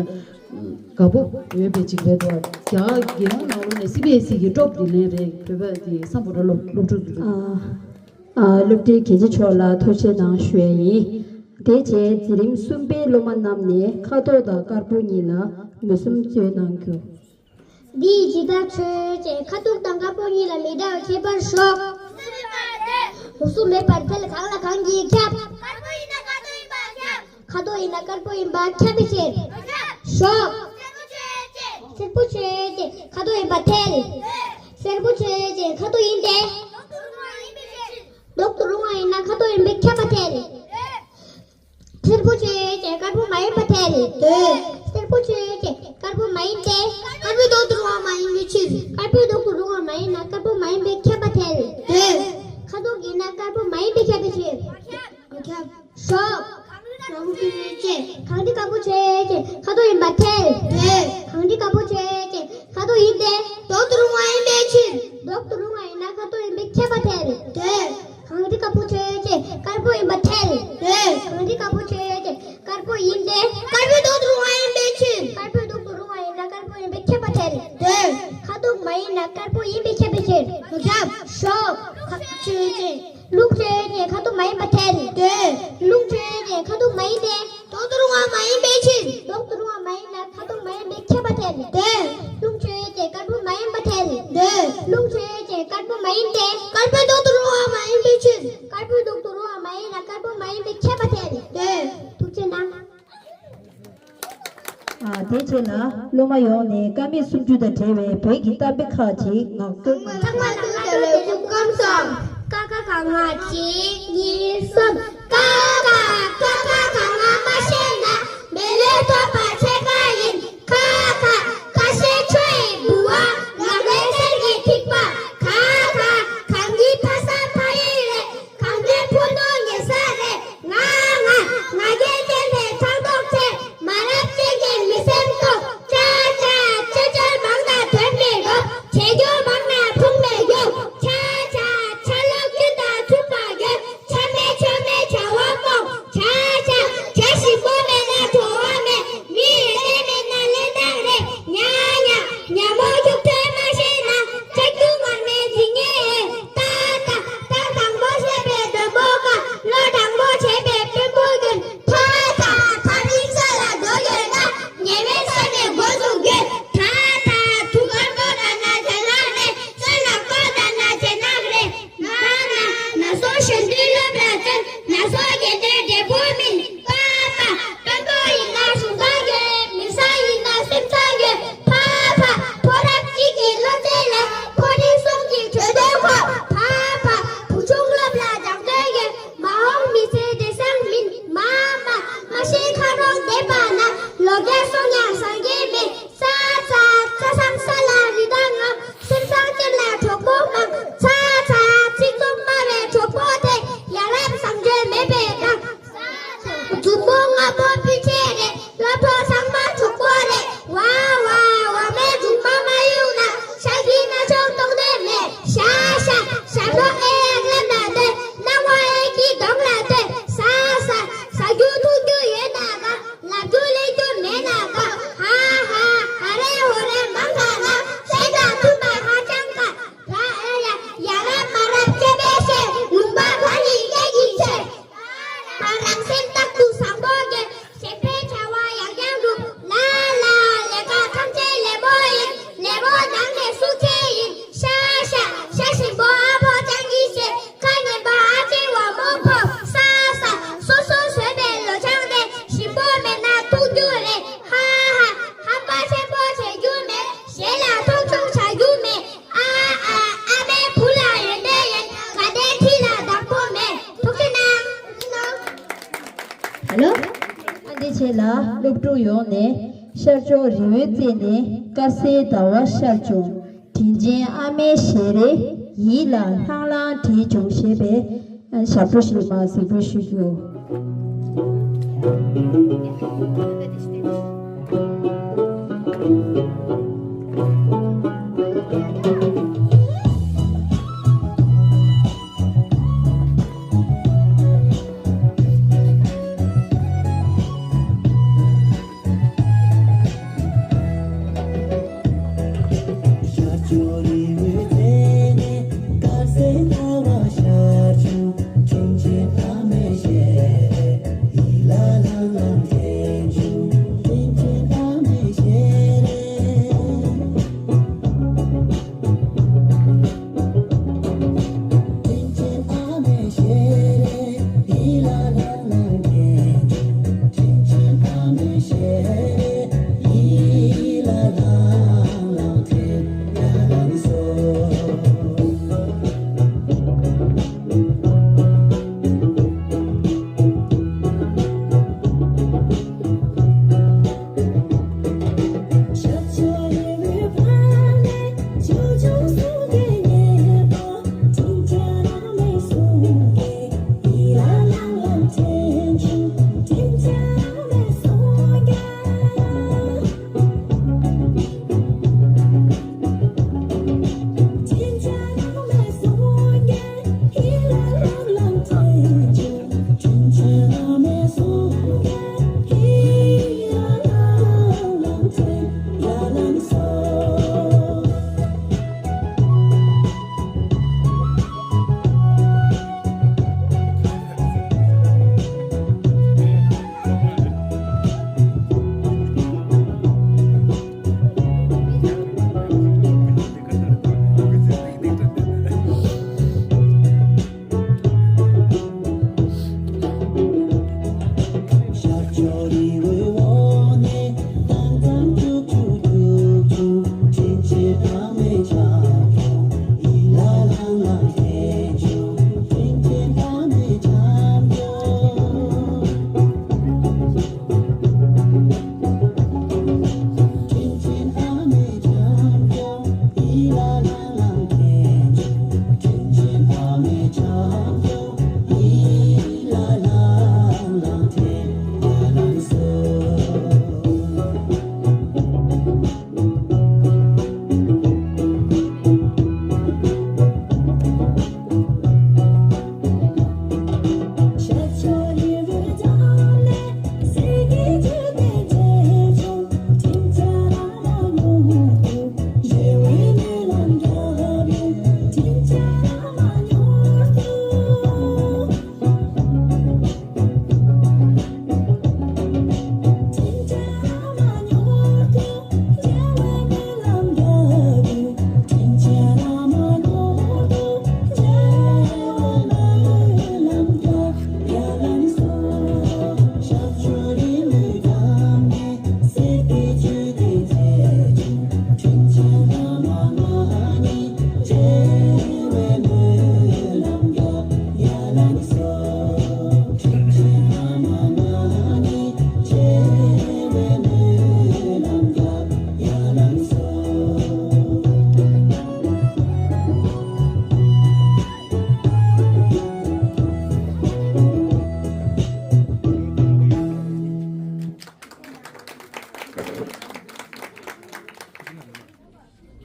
དགའ་པོ་ཡོད་པའི་ཅིག་རེད་འདུག་རྒྱ་གར་རྒྱལ་ཡོངས་ནང་ལོགས་ནས་སི་བི་ཨེ་སི་གི་ཊོབ་དེ་ལེན་རེད། བོད་པ་དེ་སམ་བྷོ་ཊ་སློབ་སློབ་ཕྲུག་ཚོ། ཨ། ཨ། སློབ་གྲྭའི་དགེ་ཆེ་མཆོག་ལ་ཐུགས་རྗེ་གནང་ཞུ་ཡས་ཡིན། དེ་རྗེས་འཛིན་རིམ་གསུམ་པའི་སློབ་མ་རྣམས་ནས་ཁ་དོག་དང་དཀར་པོ་གཉིས་ལ་མུ་གསུམ་རྩོད་གནང་རྒྱུ། འདི་ཇི་ལྟར་འཚོལ་ཅེས། ཁ་དོག་དང་དཀར་པོ་གཉིས་ལ་མི་འདྲ་བའི་ཁྱད་པར་ཤོག་མུ་གསུམ་མེད་པར་ཐལ། གང་ལ་གང་གིས་ཁྱབ། དཀར་པོ་ཡིན་ན་དཀར་པོ་ཡིན་པ་ཁྱབ། ཁ་དོག་ཡིན་ན་དཀར་པོ་ཡིན་པ་ཁྱབ་པའི་ཕྱིར། ཤོག་སེར་པོ་འཚོལ་ཅེས། ཁ་དོག་ཡིན་པར་ཐལ། སེར་པོ་འཚོལ་ཅེས། ཁ་དོག་ཡིན་ཏེ། མདོག་ཏུ་རུང་བ་ཡིན་ན་ཁ་དོག་ཡིན་པས་ཁྱབ་པར་ཐལ། སེར་པོ་འཚོལ་ཅེས། དཀར་པོ་མ་ཡིན་པར་ཐལ། སེར་པོ་འཚོལ་ཅེས། དཀར་པོ་མ་ཡིན་ཏེ། དཀར་པོའི་མདོག་ཏུ་རུང་བ་མ་ཡིན་པའི་ཕྱིར། དཀར་པོའི་མདོག་ཏུ་རུང་བ་མ་ཡིན་ན་དཀར་པོ་མ་ཡིན་པས་ཁྱབ་པར་ཐལ། ཁ་དོག་ཡིན་ན་དཀར་པོ་མ་ཡིན་པས་ཁྱབ་པའི་ཕྱིར། ཤོག་གང་འདྲ་དཀར་པོ་འཚོལ་ཅེས། ཁ་དོག་ཡིན་པར་ཐལ། གང་འདྲ་དཀར་པོ་འཚོལ་ཅེས། ཁ་དོག་ཡིན་ཏེ། མདོག་ཏུ་རུང་བ་ཡིན་པའི་ཕྱིར། མདོག་ཏུ་རུང་བ་ཡིན་ན་ཁ་དོག་ཡིན་པས་ཁྱབ་པར་ཐལ། གང་འདྲ་དཀར་པོ་འཚོལ་ཅེས། དཀར་པོ་ཡིན་པར་ཐལ། གང་འདྲ་དཀར་པོ་འཚོལ་ཅེས། དཀར་པོ་ཡིན་ཏེ། དཀར་པོའི་མདོག་ཏུ་རུང་བ་ཡིན་པའི་ཕྱིར། དཀར་པོའི་མདོག་ཏུ་རུང་བ་ཡིན་ན་དཀར་པོ་ཡིན་པས་ཁྱབ་པར་ཐལ། ཁ་དོག་མ་ཡིན་ན་དཀར་པོ་ཡིན་པས་ཁྱབ་པའི་ཕྱིར། ཁྱབ། ཤོག་འཚོལ་ཅེས། རླུང་འཚོལ་ཅེས། ཁ་དོག་མ་ཡིན་པར་ཐལ། རླུང་འཚོལ་ཅེས། ཁ་དོག་མ་ཡིན་ཏེ། མདོག་ཏུ་རུང་བ་མ་ཡིན་པའི་ཕྱིར། མདོག་ཏུ་རུང་བ་མ་ཡིན་ན་ཁ་དོག་མ་ཡིན་པས་ཁྱབ་པར་ཐལ། རླུང་འཚོལ་ཅེས། དཀར་པོ་མ་ཡིན་པར་ཐལ། རླུང་འཚོལ་ཅེས། དཀར་པོ་མ་ཡིན་ཏེ། དཀར་པོའི་མདོག་ཏུ་རུང་བ་མ་ཡིན་པའི་ཕྱིར། དཀར་པོའི་མདོག་ཏུ་རུང་བ་མ་ཡིན་ན་དཀར་པོ་མ་ཡིན་པས་ཁྱབ་པར་ཐལ། ཐུགས་རྗེ་གནང་། ཨ། དེ་རྗེས་ལ་སློབ་མ་ཡོངས་ནས་ཀ་མད་སུམ་ཅུ་དང་འབྲེལ་བའི་བོད་ཀྱི་གཏམ་དཔེ་ཁག་ཅིག་ངག་ཐོག་ཚང་མ་ལ་སྐུ་ཁམས་བཟང་། ཀ་ཁ་ག་ང་གཅིག་གཉིས་གསུམ། ཀ་ཁ་ཀ་ཁ་ག་ང་མ་ཤེས་ན། མི་ལུས་ཐོབ་པ་ཕྱེད་ཀ་ཡིན། ཁ་ཁ་ཁ་ཤས་ཆུ་ཡི་ལྦུ་བ། ང་རྒྱལ་གསེར་གྱི་ཐིགས་པ། ཁ་ཁ་གང་གི་ཕ་ས་ཕ་ཡུལ་རེད། གངས་ཅན་ཕུ་ནུ་ཉེ་ས་རེད། ང་ང་ང་རྒྱལ་ཅན་རེད་ཕྲག་དོག་ཆེ། མ་རབས་ཅན་གྱི་མི་སེམས་རྟོག །ཅ་ཅ་ཅོ་ཅོ་མང་ན་དོན་མི་འགྲུབ། བྱེད་རྒྱུ་མང་ན་ཕུང་མི་རྒྱུག །ཆ་ཆ་ཆ་ལུགས་རྒྱུན་དང་མཚུངས་པ་ཡོད། ལ་སློབ་ཕྲུག་ཡོངས་ནས་ཤར་ཕྱོགས་རི་བོའི་རྩེ་ནས་དཀར་གསལ་ཟླ་བ་ཤར་བྱུང་། དྲིན་ཅན་ཨ་མའི་ཞལ་རས་ཡིད་ལ་ལྷང་ལྷང་དྲན་བྱུང་ཞེས་པའི་ཞབས་བྲོ་ཞིག་མར་གཟིགས་འབུལ་ཞུ་རྒྱུ།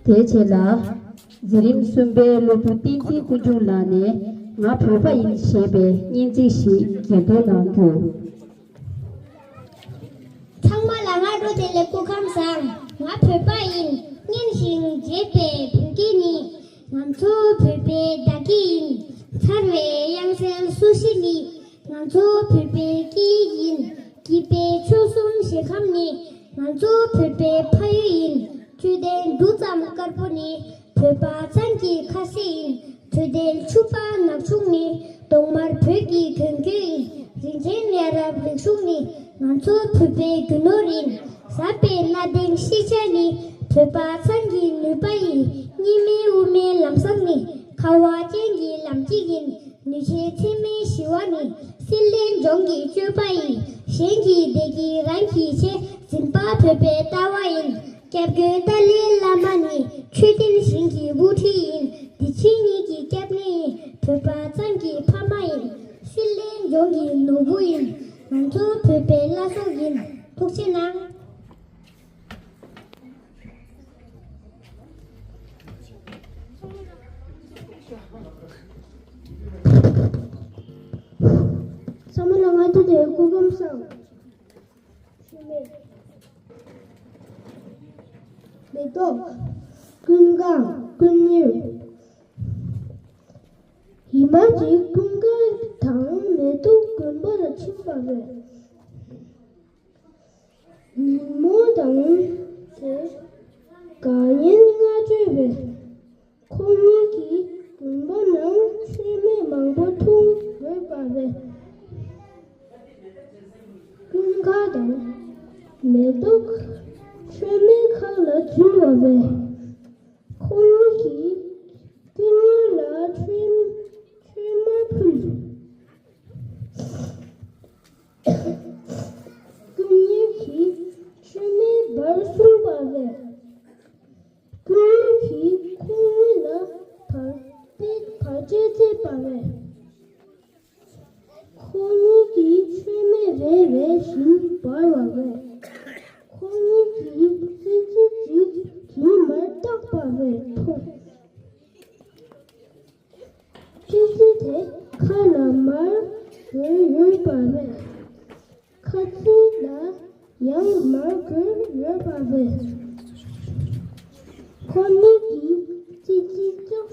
དེའི་རྗེས་ལ། འཛིན་རིམ་གསུམ་པའི་སློབ་ཕྲུག་བསྟན་འཛིན་དཀོན་མཆོག་ལགས་ནས་ང་བོད་པ་ཡིན་ཞེས་པའི་སྙན་ཚིག་ཞིག་གྱེར་འདོན་གནང་རྒྱུ། ཚང་མ་ལ་སྔ་དྲོ་བདེ་ལེགས། སྐུ་ཁམས་བཟང་། ང་བོད་པ་ཡིན། སྙན་ཞིང་འཇེབས་པའི་བོད་སྐད་ནི། ང་ཚོ་བོད་པའི་བདག་སྐྱེས་ཡིན། མཚར་བའི་དབྱངས་གསལ་སོ་བཞི་ནི། ང་ཚོ་བོད་པའི་སྐད་ཡིག་ཡིན། སྐྱིད་པའི་ཆོལ་གསུམ་ཞལ་ཁམས་ནི། ང་ཚོ་བོད་པའི་ཕ་ཡུལ་ཡིན། དཔྱོད་ལྡན་འབྲུ་ཙམ་དཀར་པོ་ནི། བོད་པ་ཚང་གི་ཁ་ཟས་ཡིན། དྲོད་ལྡན་ཕྱུ་པ་ནག་ཕྱུགས་ནི། གདོང་དམར་བོད་ཀྱི་གྱོན་གོས་ཡིན། རིན་ཆེན་ཡ་རབས་རིག་གཞུང་ནི། ང་ཚོ་བོད་པའི་རྒྱུ་ནོར་ཡིན། ཟབ་པའི་གནའ་དེང་ཤེས་བྱ་ནི། བོད་པ་ཚང་གི་ནུས་པ་ཡིན། གཉིས་མེད་དབུ་མའི་ལམ་བཟང་ནི། ཁ་བ་ཅན་གྱི་ལམ་གཅིག་ཡིན། ནུས་ཆེ་ཚད་མེད་ཞི་བ་ནི། བསིལ་ལྡན་ལྗོངས་ཀྱི་སྤྱོད་པ་ཡིན། གཞན་གྱི་བདེ་སྐྱིད་རང་ དེ་སྐུ་ཁམས་བཟང་། མེ་ཏོག་ཀུན་དགའ། ཀུན་ཉོན། ཉི་མ་གཅིག་ཀུན་དགའ་དང་མེ་ཏོག་དགོན་པ་ལ་ཕྱིན་པ་རེད། ཉིན་མོ་དང་དེ་དགའ་ཉིན་སྔ་དྲོ་བས། ཁོ་གཉིས་ཀྱིས་དགོན་པ་ནང་མཆོད་མེ་མང་པོ་འཐུང་ཡོད་པ་རེད། ཀུན་དགའ་དང་མེ་ཏོག་མཆོད་མེ་ཁ་ལ་འཛུལ་བ་རེད། ཁོ་གཉིས་ཀྱིས་ཀུན་ཉོན་ལ་མཆོད་མཆོད་མེ་ཕུལ། ཀུན་ཉོན་གྱིས་མཆོད་མེ་འབར་གསུངས་པ་རེད། ཀུན་ཉོན་གྱིས་ཁོ་གཉིས་ལ་བར་བར་ཆད་བྱས་པ་རེད། ཁོ་གཉིས་ཀྱིས་མཆོད་མེ་རེ་རེ་བཞིན་འབར་བ་རེད། ཁོ་གཉིས་ཀྱིས་ཙི་ཙི་གཅིག་གིས་མར་བཏགས་པ་རེད། ཐོག་ཙི་ཙི་དེ་ཁ་ལ་མར་བོས་ཡོད་པ་རེད། ཁ་ཙི་ལ་ཡང་མར་བོས་ཡོད་པ་རེད། ཁོ་གཉིས་ཀྱིས་ཙི་ཙི་ཙོག་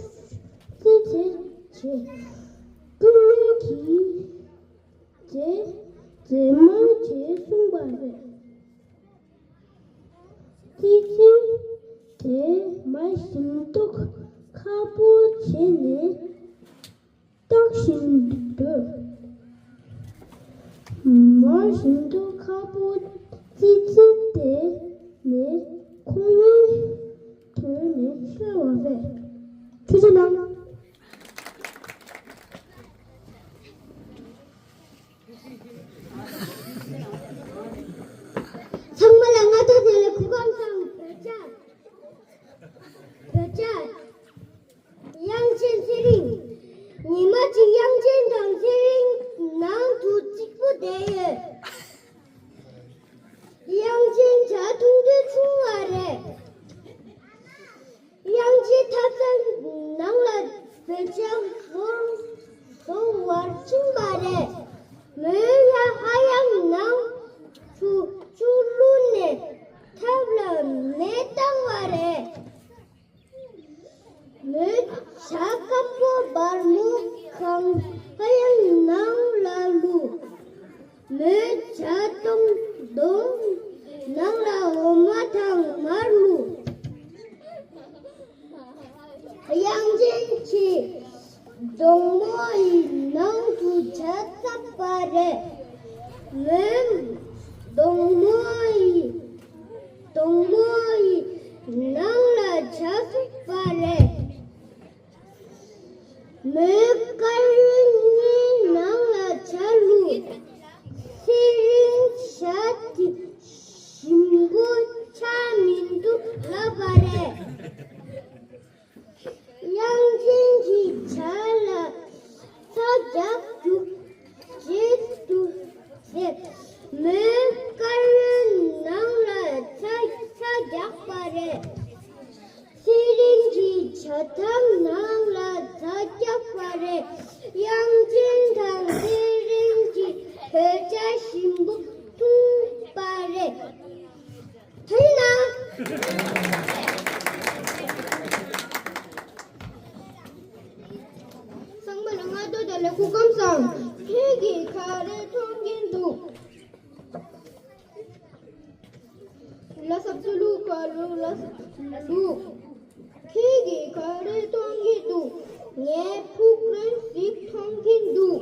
ཙི་ཙི་བྱས། ཀུན་ཉོན་གྱིས་རྗེས་རྗེས་མར་བྱས་གསུངས་པ་རེད། ཙི་ཙི་དེ་མར་ཞིམ་མདོག་ཁ་པོ་བྱས་ནས་བཏགས་བཞིན་འདུག་མར་ཞིམ་མདོག་ཁ་པོ་ཙི་ཙི་དེ་ནས་ཁོ་གཉིས་ཐོན་ནས་ཤོར་བ་རེད། ཐུགས་རྗེ་གནང་། ཚང་མ་ལ་སྔ་དྲོ་བདེ་ལེགས། སྐུ་ཁམས་བཟང་། བོད་ཇ། བོད་ཇ། དབྱངས་ཅན་ཚེ་རིང་། ཉི་མ་གཅིག་དབྱངས་ཅན་དང་ཚེ་རིང་ནང་དུ་གཅིག་པུ་བསྡད་ཡོད། དབྱངས་ཅན་ཇ་འཐུང་འདོད་བྱུང་བ་རེད། དབྱངས་ཅན་ཐབ་ཚང་ནང་ལ་བོད་ཇ་བཟོ་བཟོ་བར་ཕྱིན་པ་རེད། མོས་ཡང་ཨ་དབྱངས་ནང་ཆུ་ཆུ་བླུགས་ནས་ཐབ་ལ་མེ་བཏང་བ་རེད། མོས་ཇ་སྐམ་པོ་སྦར་མོ་གང་ཨ་དབྱངས་ནང་ལ་བླུགས། མོས་ཇ་བཏུང་དོང་ནང་ལ་འོ་མ་དང་མར་བླུགས། དབྱངས་ཅན་གྱིས་དོང་མོ་ཡི་ནང་དུ་ཇ་བཏབ་པ་རེད། མོས་དོང་མོ་ཡི་དོང་མོ་ཡི་ནང་ལ་ཇ་བླུགས་པ་རེད། མོས་དཀར་ཡོལ་གཉིས་ནང་ལ་ཇ་བླུགས། ཚེ་རིང་ཇ་དེ་ཞིམ་པོ་ཆགས་མི་འདུག་ལབ་པ་རེད། དབྱངས་ཅན་གྱིས་ཇ་ལ་ཚྭ་རྒྱག་རྒྱུ་བརྗེད་དུ་ཟེར། མོས་དཀར་ཡོལ་ནང་ལ་ཚྭ་ཚྭ་རྒྱག་པ་རེད། ཚེ་རིང་གིས་ཇ་ཐབ་ནང་ལ་ཚྭ་རྒྱག་པ་རེད། དབྱངས་ཅན་དང་ཚེ་རིང་གིས་བོད་ཇ་ཞིམ་པོ་འཐུང་པ་རེད། ཐུགས་རྗེ་གནང་། ཚང་མ་ལ་སྔ་དྲོ་བདེ་ལེགས། སྐུ་ཁམས་བཟང་། ཁྱེད་ཀྱིས་ག་རེ་མཐོང་གིན་འདུག་ལ་སབ་སུ་ལུ་ཁ་ལུ་ལ་སབ་སུ་ལུ། ཁྱེད་ཀྱིས་ག་རེ་མཐོང་གིན་འདུག་ངས་ཕུག་རོན་ཞིག་མཐོང་གིན་འདུག་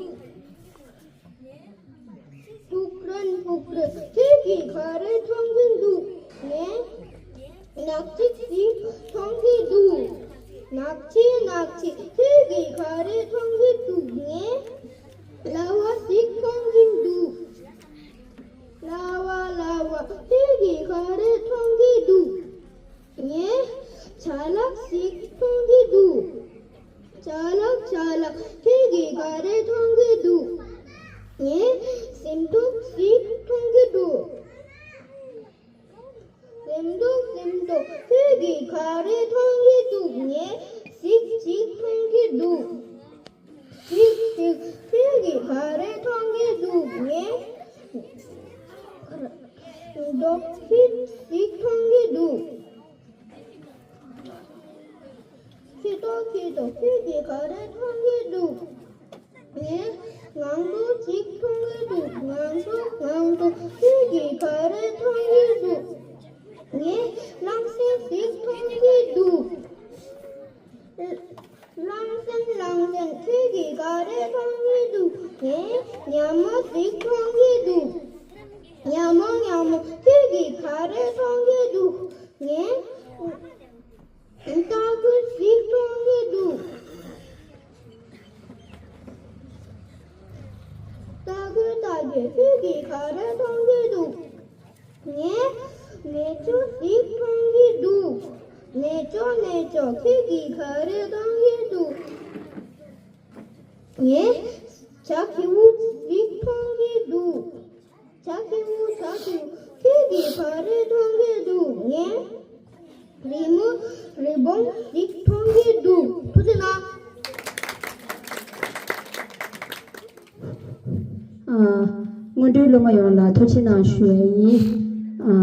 ཕུག་རོན་ཕུག་རོན། ཁྱེད་ཀྱིས་ག་རེ་མཐོང་གིན་འདུག་ངས་ནག་ཕྱིས་ཞིག་མཐོང་གིན་འདུག་ནག་ཕྱིས་ནག་ཕྱིས། ཁྱེད་ཀྱིས་ག་རེ་མཐོང་གིན་འདུག་ངས་གླ་བ་ཞིག་མཐོང་གིན་འདུག་གླ་བ་གླ་བ། ཁྱེད་ཀྱིས་ག་རེ་མཐོང་གིན་འདུག་ངས་ཅ་ལག་ཞིག་མཐོང་གིན་འདུག་ཅ་ལག་ཅ་ལག། ཁྱེད་ཀྱིས་ག་རེ་མཐོང་གིན་འདུག་ངས་ཟེའུ་འབྲུ་ཞིག་མཐོང་གིན་འདུག་ཟེའུ་འབྲུ་ཟེའུ་འབྲུ། ཁྱེད་ཀྱིས་ག་རེ་མཐོང་གིན་འདུག་ངས་གཟིག་གཟིག་མཐོང་གིན་འདུག་གཟིག་གཟིག། ཁྱེད་ཀྱིས་ག་རེ་མཐོང་གིན་འདུག་ངས་ ཏོག་གི་ཏོག་ཁྱོད་ཀྱིས་ག་རེ་མཐོང་གི་འདུག་ངས་ངང་ཏོག་ཅིག་མཐོང་གི་འདུག་ངང་ཏོག་ངང་ཏོག་ཁྱོད་ཀྱིས་ག་རེ་མཐོང་གི་འདུག་ངས་གླང་ཆེན་ཞིག་མཐོང་གི་འདུག་གླང་ཆེན་གླང་ཆེན་ཁྱོད་ཀྱིས་ག་རེ་མཐོང་གི་འདུག་ངས་ཉ་མོ་ཞིག་མཐོང་གི་འདུག་ཉ་མོ་ཉ་མོ་ཁྱོད་ཀྱིས་ག་རེ་མཐོང་གི་འདུག་ངས་སྟག་གོས་ཞིག་མཐོང་གི་འདུག་སྟག་གོས་སྟག་གོས་ཁྱོད་ཀྱིས་ག་རེ་མཐོང་གི་འདུག་ངས་མེ་སྒྱོགས་ཤིག་མཐོང་གི་འདུག་མེ་སྒྱོགས་མེ་སྒྱོགས་ཁྱོད་ཀྱིས་ག་རེ་མཐོང་གི་འདུག་ངས་བྱ་ཁྱེའུ་ཞིག་མཐོང་གི་འདུག་བྱ་ཁྱེའུ་བྱ་ཁྱེའུ་ཁྱོད་ཀྱིས་ག་རེ་མཐོང་གི་འདུག་ངས་རི་མོ་རི་བོང་ཞིག་མཐོང་གི་འདུག་ཐུགས་རྗེ་གནང་། ཨ། སྔོན་འགྲོའི་སློབ་མ་ཡོངས་ལ་ཐུགས་རྗེ་གནང་ཞུ་ཡ་ཡིན། ཨ།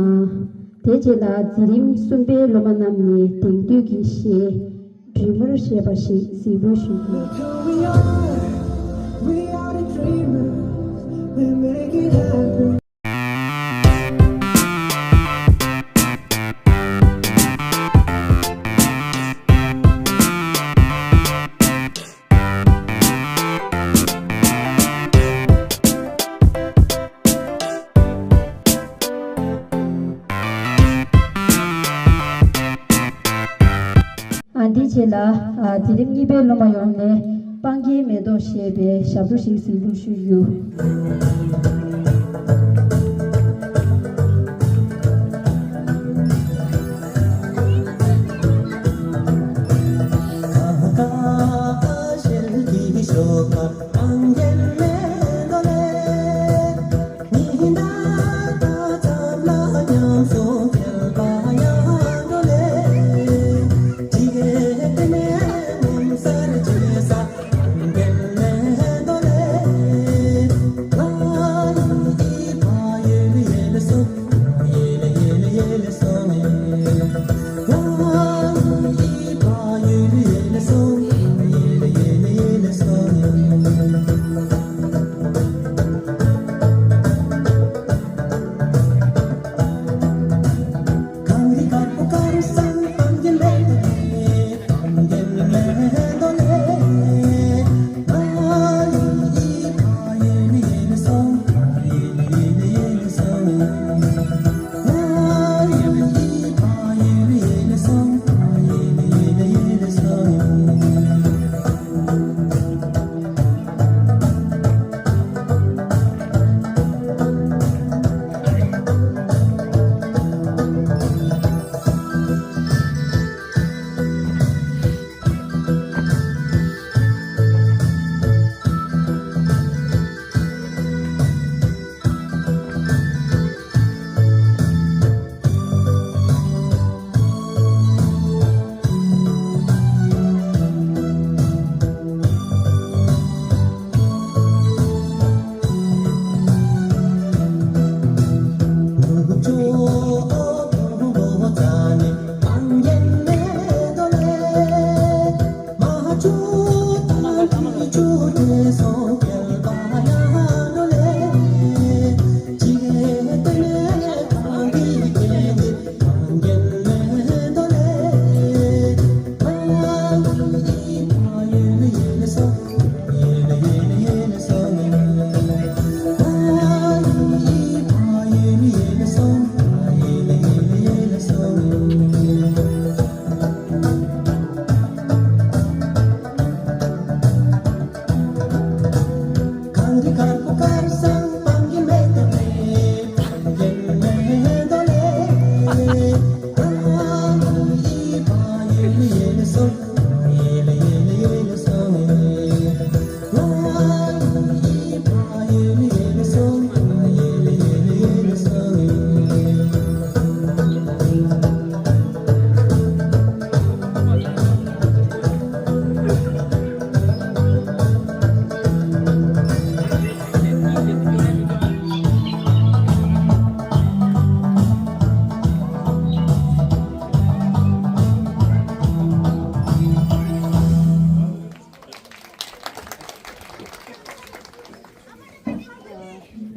དེ་རྗེས་ལ་འཛིན་རིམ་གསུམ་པའི་སློབ་མ་རྣམས་ནས་དེང་དུས་ཀྱི་གཞས་Dreamer ཞེས་པ་ཞིག་གཟིགས་འབུལ་ཞུ་རྒྱུ། ཨ། འདིའི་རྗེས་ལ། ཨ། འཛིན་རིམ་གཉིས་པའི་སློབ་མ་ཡོངས་ནས་སྤང་རྒྱན་མེ་ཏོག་ཞེས་པའི་ཞབས་བྲོ་ཞིག་གཟིགས་འབུལ་ཞུ་རྒྱུ།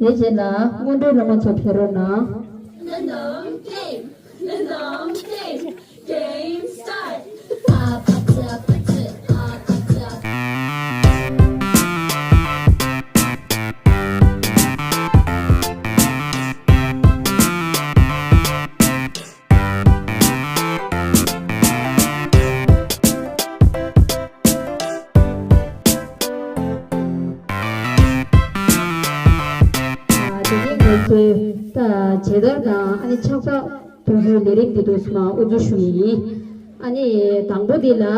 དེ་རྗེས་ལ་སྔོན་འགྲོའི་སློབ་མ་ཚོ་ཕེབས་རོགས་གནང་། Game start. དེ་ནས་ང་ཚོས་ད་མཇལ་དར་དང་ཨ་ནི་ཕྱག་རྟགས་འབུལ་རྒྱུའི་ལས་རིམ་འདི་དུ་སོང་དབུ་འཛུགས་ཞུ་ཡི་ཡིན། ཨ་ནི་དང་པོ་འདི་ལ་ཨ།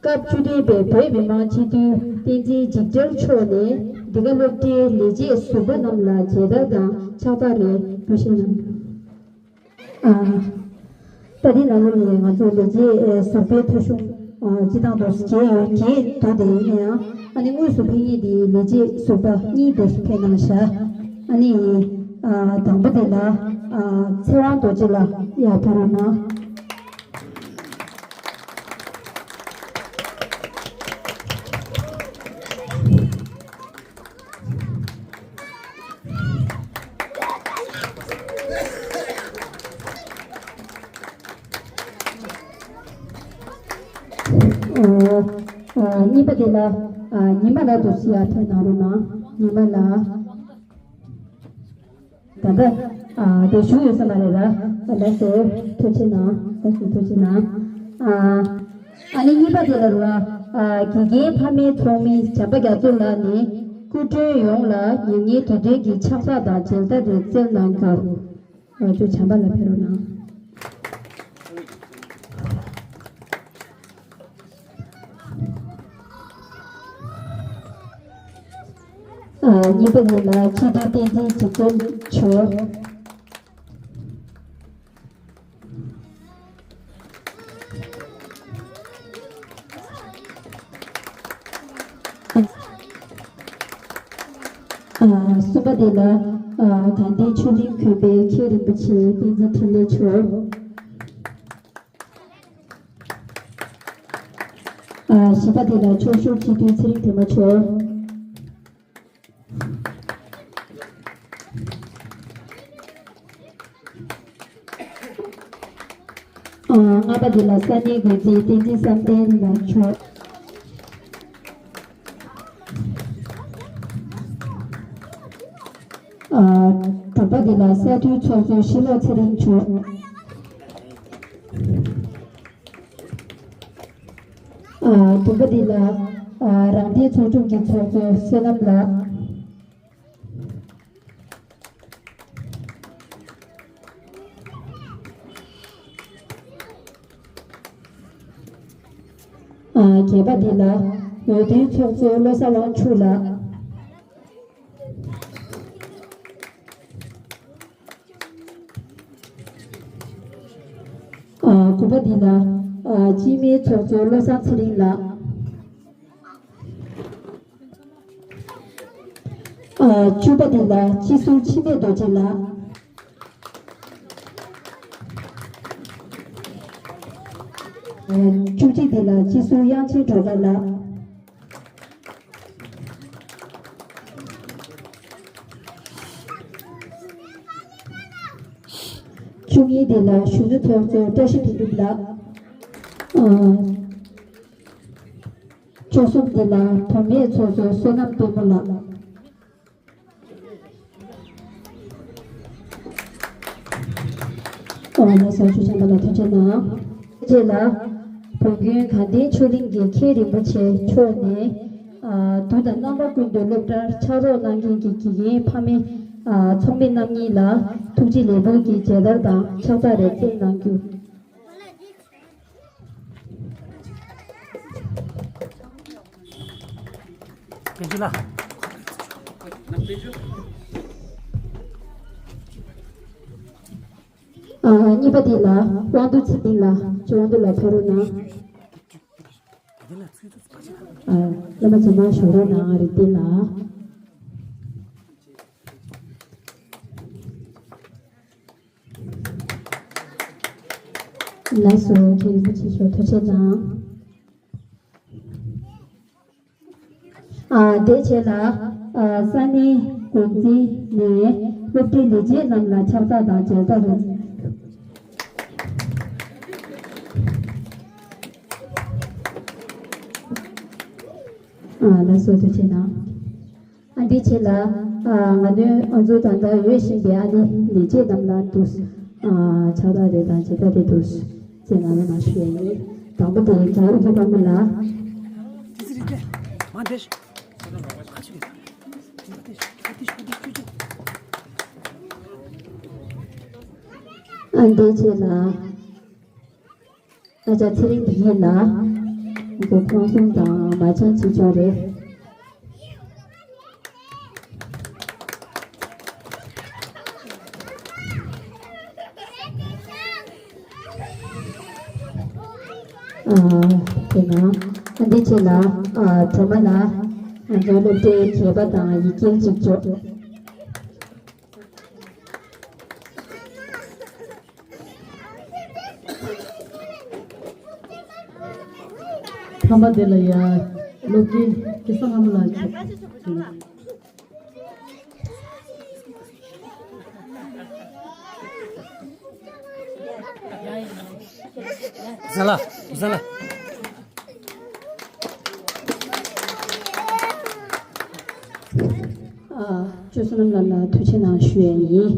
སྐབས་བཅུ་བདུན་པའི་བོད་མི་མང་སྤྱི་འཐུས་བསྟན་འཛིན་འཇིགས་བྲལ་མཆོག་ནས་འདི་ག་སློབ་གྲྭའི་ལས་བྱེད་ཟུར་པ་རྣམས་ལ་མཇལ་དར་དང་ཕྱག་རྟགས་རེ་འབུལ་བཞེས་གནང་། ཨ། ད་ལྟའི་ནང་ལོགས་ནས་ང་ཚོ་ལས་བྱེད་ཟུར་པའི་ཐོ་གཞུང་སྤྱི་བཏང་དུ་བརྒྱད་ཡོད། བརྒྱད་འདུག་དེ་ཡིན་ན་ཡང་ཨ་ནི་དངོས་སུ་ཕེབས་མཁན་དེ་ལས་བྱེད་ཟུར་པ་གཉིས་དེ་ཕེབས་གནང་ཤག་ཨ་ནི་ཨ་དང་པོ་དེ་ལ་ཨ་ཚེ་དབང་རྡོ་རྗེ་ལགས་ཡར་ཕེབས་རོགས་གནང་། ཨོ། ཨ། གཉིས་པ་དེ་ལ། ཨ། ཉི་མ་ལགས་འདུག་སེ་ཡར་ཕེབས་གནང་རོགས་གནང་། ཉི་མ་ལགས། ད་ལྟ། ཨ། དེ་བཞུགས་ཡོད་ས་མ་རེད་ལ། ལགས་སོ། ཐུགས་རྗེ་གནང་། ལགས་སོ། ཐུགས་རྗེ་གནང་། ཨ། ཨ་ནི་གཉིས་པ་དེ་ལ་རུ་བ། ཨ། དགེ་རྒན་ཕ་མའི་ཚོགས་མི་བྱམས་པ་རྒྱ་མཚོ་ལགས་ནས་སྐུ་མགྲོན་ཡོངས་ལ་ཉིན་ལྔའི་དུས་སྟོན་གྱི་ཕྱག་རྟགས་དང་མཇལ་དར་རེ་བསྩལ་གནང་རྒྱུ། ང་ཚོ་བྱམས་པ་ལ་ཕེབས་རོགས་གནང་། ཨ། གཉིས་པ་ཉིན་ལ་སྤྱི་འཐུས་བསྟན་འཛིན་འཇིགས་བྲལ་མཆོག་ཨ། གསུམ་པ་དེ་ལ། ཨ། དགའ་ལྡན་ཆོས་གླིང་དགོན་པའི་མཁན་རིན་པོ་ཆེ་བསྟན་འཛིན་འཕྲིན་ལས་མཆོག་ཨ། བཞི་པ་དེ་ལ་ཆོས་ཞབས་སྤྱི་འཐུས་ཚེ་རིང་སྒྲོལ་མ་མཆོག་ཨ། ལྔ་པ་དེ་ལ་ས་གནས་འགོ་འཛིན་བསྟན་འཛིན་བསམ་གཏན་ལགས་མཆོག་ཨ། དྲུག་པ་དེ་ལ་ས་འཐུས་ཚོགས་གཙོ་ཤེས་ལོག་ཚེ་རིང་མཆོག་ཨ། བདུན་པ་འདི་ལ། ཨ། རང་བདེན་ཚོགས་ཆུང་གི་ཚོགས་གཙོ་བསོད་ནམས་ལགས། ཨ། བརྒྱད་པ་འདི་ལ། འོས་བསྡུའི་ཚོགས་གཙོ་བློ་བཟང་དབང་ཕྱུག་ལགས། ཨ། དགུ་པ་འདི་ལ། ཨ། སྤྱི་མིའི་ཚོགས་གཙོ་བློ་བཟང་ཚེ་རིང་ལགས། ཨ། བཅུ་པ་འདི་ལ་སྤྱི་ཟུར་འཆི་མེད་རྡོ་རྗེ་ལགས། ཨ། བཅུ་གཅིག་འདི་ལ་སྤྱི་ཟུར་དབྱངས་ཅན་སྒྲོལ་དཀར་ལགས། བཅུ་གཉིས་འདི་ལ་གཞོན་ནུ་ཚོགས་གཙོ་བཀྲ་ཤིས་དོན་གྲུབ་ལགས། ཨ། བཅུ་གསུམ་འདི་ལ་བུད་མེད་ཚོགས་གཙོ་བསོད་ནམས་དཔལ་མོ་ལགས། ཨོ་ལགས་སོ། ཆོས་བྱམས་པ་ལ་ཐུགས་རྗེ་གནང་། རྗེས་ལ། བོད་དགོན་དགའ་ལྡན་ཆོས་གླིང་གི་མཁན་རིན་པོ་ཆེ་མཆོག་ནས། ཨ། དུས་དང་རྣམ་པ་ཀུན་ཏུ་སློབ་གྲྭར་ཕྱག་རོགས་གནང་མཁན་གྱི་དགེ་རྒན་ཕ་མའི། ཨ། ཚོགས་མི་རྣམ་གཉིས་ལ་ཐུགས་རྗེ་ལེགས་འབུལ་གྱི་མཇལ་དར་དང་ཕྱག་རྟགས་རེ་བསྩལ་གནང་རྒྱུ། ཨ། གཉིས་པ་དེ་ལ་དབང་འདུས་ཚེ་བརྟན་ལགས། ཅོ་དབང་འདུས་ལགས་ཕེབས་རོགས་གནང་། ཨ། བླ་མ་ཚང་མ་བཞུགས་རོགས་གནང་། རིག་ལྡན་ལགས། ལགས་སོ། མཁན་རིན་པོ་ཆེ་མཆོག་ཐུགས་རྗེ་གནང་། ཨ། དེ་རྗེས་ལ། ཨ། ས་གནས་འགོ་འཛིན་ནས་སློབ་གྲྭའི་ལས་བྱེད་རྣམས་ལ་ཕྱག་རྟགས་དང་མཇལ་དར་རེ། ཨ། ལགས་སོ། ཐུགས་རྗེ་གནང་། ཨ། འདི་བྱས་ལ། ཨ། ང་ཚོའི་ཨ་ཚོ་ད་ལྟ་ཡོད་བཞིན་པའི་ཨ་ནི་ལས་བྱེད་རྣམས་ལ་འདུག་ཨ། ཕྱག་རྟགས་རེ་དང་མཇལ་དར་རེ་འདུག་ཅེས་ང་ལ་མ་ཞུ་ཡ་ཡིན། དང་པོ་དེ་རྒྱ་ཨུ་ཚོ་པ་མོ་ལ། ཨ། འདི་བྱས་ལ། ཨ་ཅག་ཚེ་རིང་བདེ་སྐྱིད་ལགས། ཁོང་གསུམ་དང་མ་བྱན་ཆེ་ཆུང་རེད། ཨ། དེ་ན་ཨ་འདི་བྱས་ལ། ཨ། སྒྲོལ་མ་ལགས། ང་ཚོའི་སློབ་གྲྭའི་གད་པ་དང་ཡིག་སྐྱེལ་གཅིག་ལྕོགས། ཐ་མ་དེ་ལ་ཡ་སློབ་དགེ་སྐལ་བཟང་ལྷ་མོ་ལགས་ཀྱིས། ཟ་ལ། ཟ་ལ། ཨ། ཆོས་བསོད་ནམས་ལགས་ལ་ཐུགས་རྗེ་གནང་ཞུ་ཡ་ཡིན།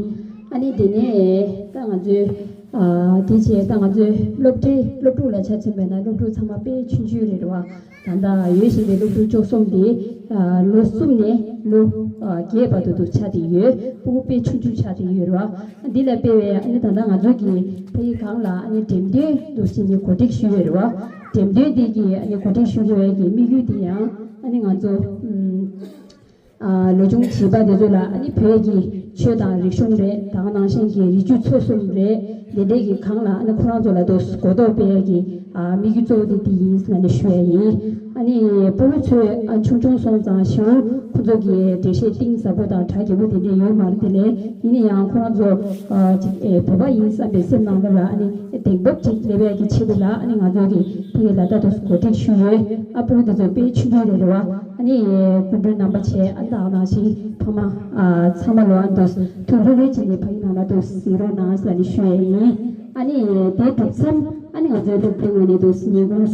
ཨ་ནི་དེ་ནས་ད་ང་ཚོའི། ཨ། དེ་བྱས་ད་ང་ཚོའི་སློབ་གྲྭའི་སློབ་ཕྲུག་ལ་ཆ་མཚོན་པ་ཡིན་ན་སློབ་ཕྲུག་ཚང་མ་དཔེ་ཆུང་ཆུང་རེད་བ། ད་ལྟ་ཡོད་བཞིན་པའི་སློབ་ཕྲུག་བཅུ་གསུམ་དེ། ཨ། ལོ་གསུམ་ནས་ལོ། ཨ། བརྒྱད་བར་དུ་དུ་ཆགས་བསྡད་ཡོད། སྤུ་གུ་དཔེ་ཆུང་ཆུང་ཆགས་བསྡད་ཡོད་རེད་བ། འདི་ལ་དཔེ་བའི་ཨ་ནི་ད་ལྟ་ང་ཚོ་གི་ཕ་གི་སྒང་ལ་ཨ་ནི་འགྲེམས་སྟོན་འདུག་སེ་ནི་གོ་སྒྲིག་ཞུས་ཡོད་རེད་བ། འགྲེམས་སྟོན་འདི་གི་ཨ་ནི་གོ་སྒྲིག་ཞུ་དགོས་པའི་གི་དམིགས་ཡུལ་དེ་ཡང་ཨ་ནི་ང་ཚོ། ཨམ། ཨ། ལོ་ཆུང་བྱིས་པ་དེ་ཚོ་ལ་ཨ་ནི་བོད་ཀྱི་ཆོས་དང་རིག་གཞུང་རེད། ད་ག་ནང་བཞིན་གྱི་རི་རྒྱུད་ཚོ་གསུམ་རེད། དེ་འདྲའི་གི་སྒང་ལ་ཨ་ནི་ཁོ་རང་ཚོ་ལ་དོ་གོ་རྟོགས་སྤེལ་ཡ་གི། ཨ། དམིགས་ཡུལ་གཙོ་བོ་དེ་འདི་ཡིན་ཟེར་ནས་ཞུ་ཡ་ཡིན། ཨ་ནི་སྤུ་གུ་ཚོས་ཨ་ཆུང་ཆུང་སོང་ཙང་ཞེ་པོ་ཁོ་ཚོ་གི་འགྲེལ་བཤད་གཏིང་ཟབ་པོ་དང་གྲ་རྒྱས་པོ་དེ་འདྲ་ཡོད་མ་རེད། དེ་ལས་ཡིན་ན་ཡང་ཁོ་རང་ཚོ། ཨ། ཅིག་ཨེ། བོད་པ་ཡིན་བསམ་པའི་སེམས་ནང་ལ་ཨ་ནི་གདེང་སྤོབས་ཅིག་སླེབས་ཡ་གི་ཆེད་དུ་ལ་ཨ་ནི་ང་ཚོ་གི་ཕ་གི་ལ་ད་དུ་གོ་སྒྲིག་ཞུས་ཡོད། ཨ། སྤུ་གུ་དེ་ཚོ་དཔེ་ཆུང་ཆུང་རེད་རེད་བ། ཨ་ནི་སྐུ་མགྲོན་རྣམ་པ་བྱས་ཨ་ད་ག་ནང་བཞིན་ཕ་མ། ཨ། ཚང་མ་ལོ་ཨ་འདུག་ཐུགས་ལྷོད་ལྷོད་བྱས་ནས་ཕ་གི་ནང་ལ་འདུག་གཟིགས་རོགས་གནང་ཟེར་ནས་ཞུ་ཡ་ཡིན། ཨ་ནི་དེ་གྲུབ་མཚམས་ཨ་ནི་ང་ཚོའི་སློབ་གྲྭའི་ངོས་ནས་འདུག་ཉིན་གུང་།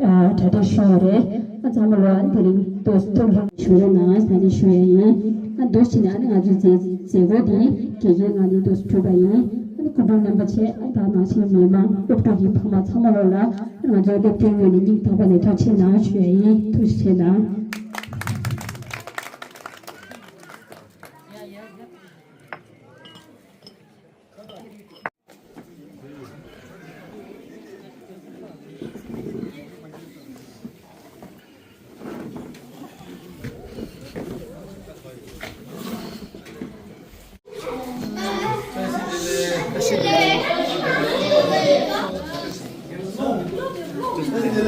ཨ། གྲ་སྒྲིག་ཞུས་ཡོད་རེད། ཨ། ཚང་མ་ལོ་ཨ་ནི་དེ་རིང་འདུག་ཐུགས་ལྷོད་ཞུ་རོགས་གནང་ཟེར་ནས་ཞུ་ཡ་ཡིན། ཨ། འདུག་བྱས་ནས་ཨ་ནི་ང་ཚོའི་མཛད་མཛད་སྒོ་འདི་དགེ་རྒན་ངག་གཉིས་འདུག་གྲུབ་པ་ཡིན། ཨ་ནི་སྐུ་མགྲོན་རྣམ་པ་བྱས་ཨ་ད་ག་ནང་བཞིན་མི་མང་སློབ་ཕྲུག་གི་ཕ་མ་ཚང་མ་ལོ་ལ་ང་ཚོའི་སློབ་གྲྭའི་ངོས་ནས་སྙིང་ཐག་པ་ནས་ཐུགས་རྗེ་གནང་ཞུ་ཡ་ཡིན། ཐུགས་རྗེ་གནང་།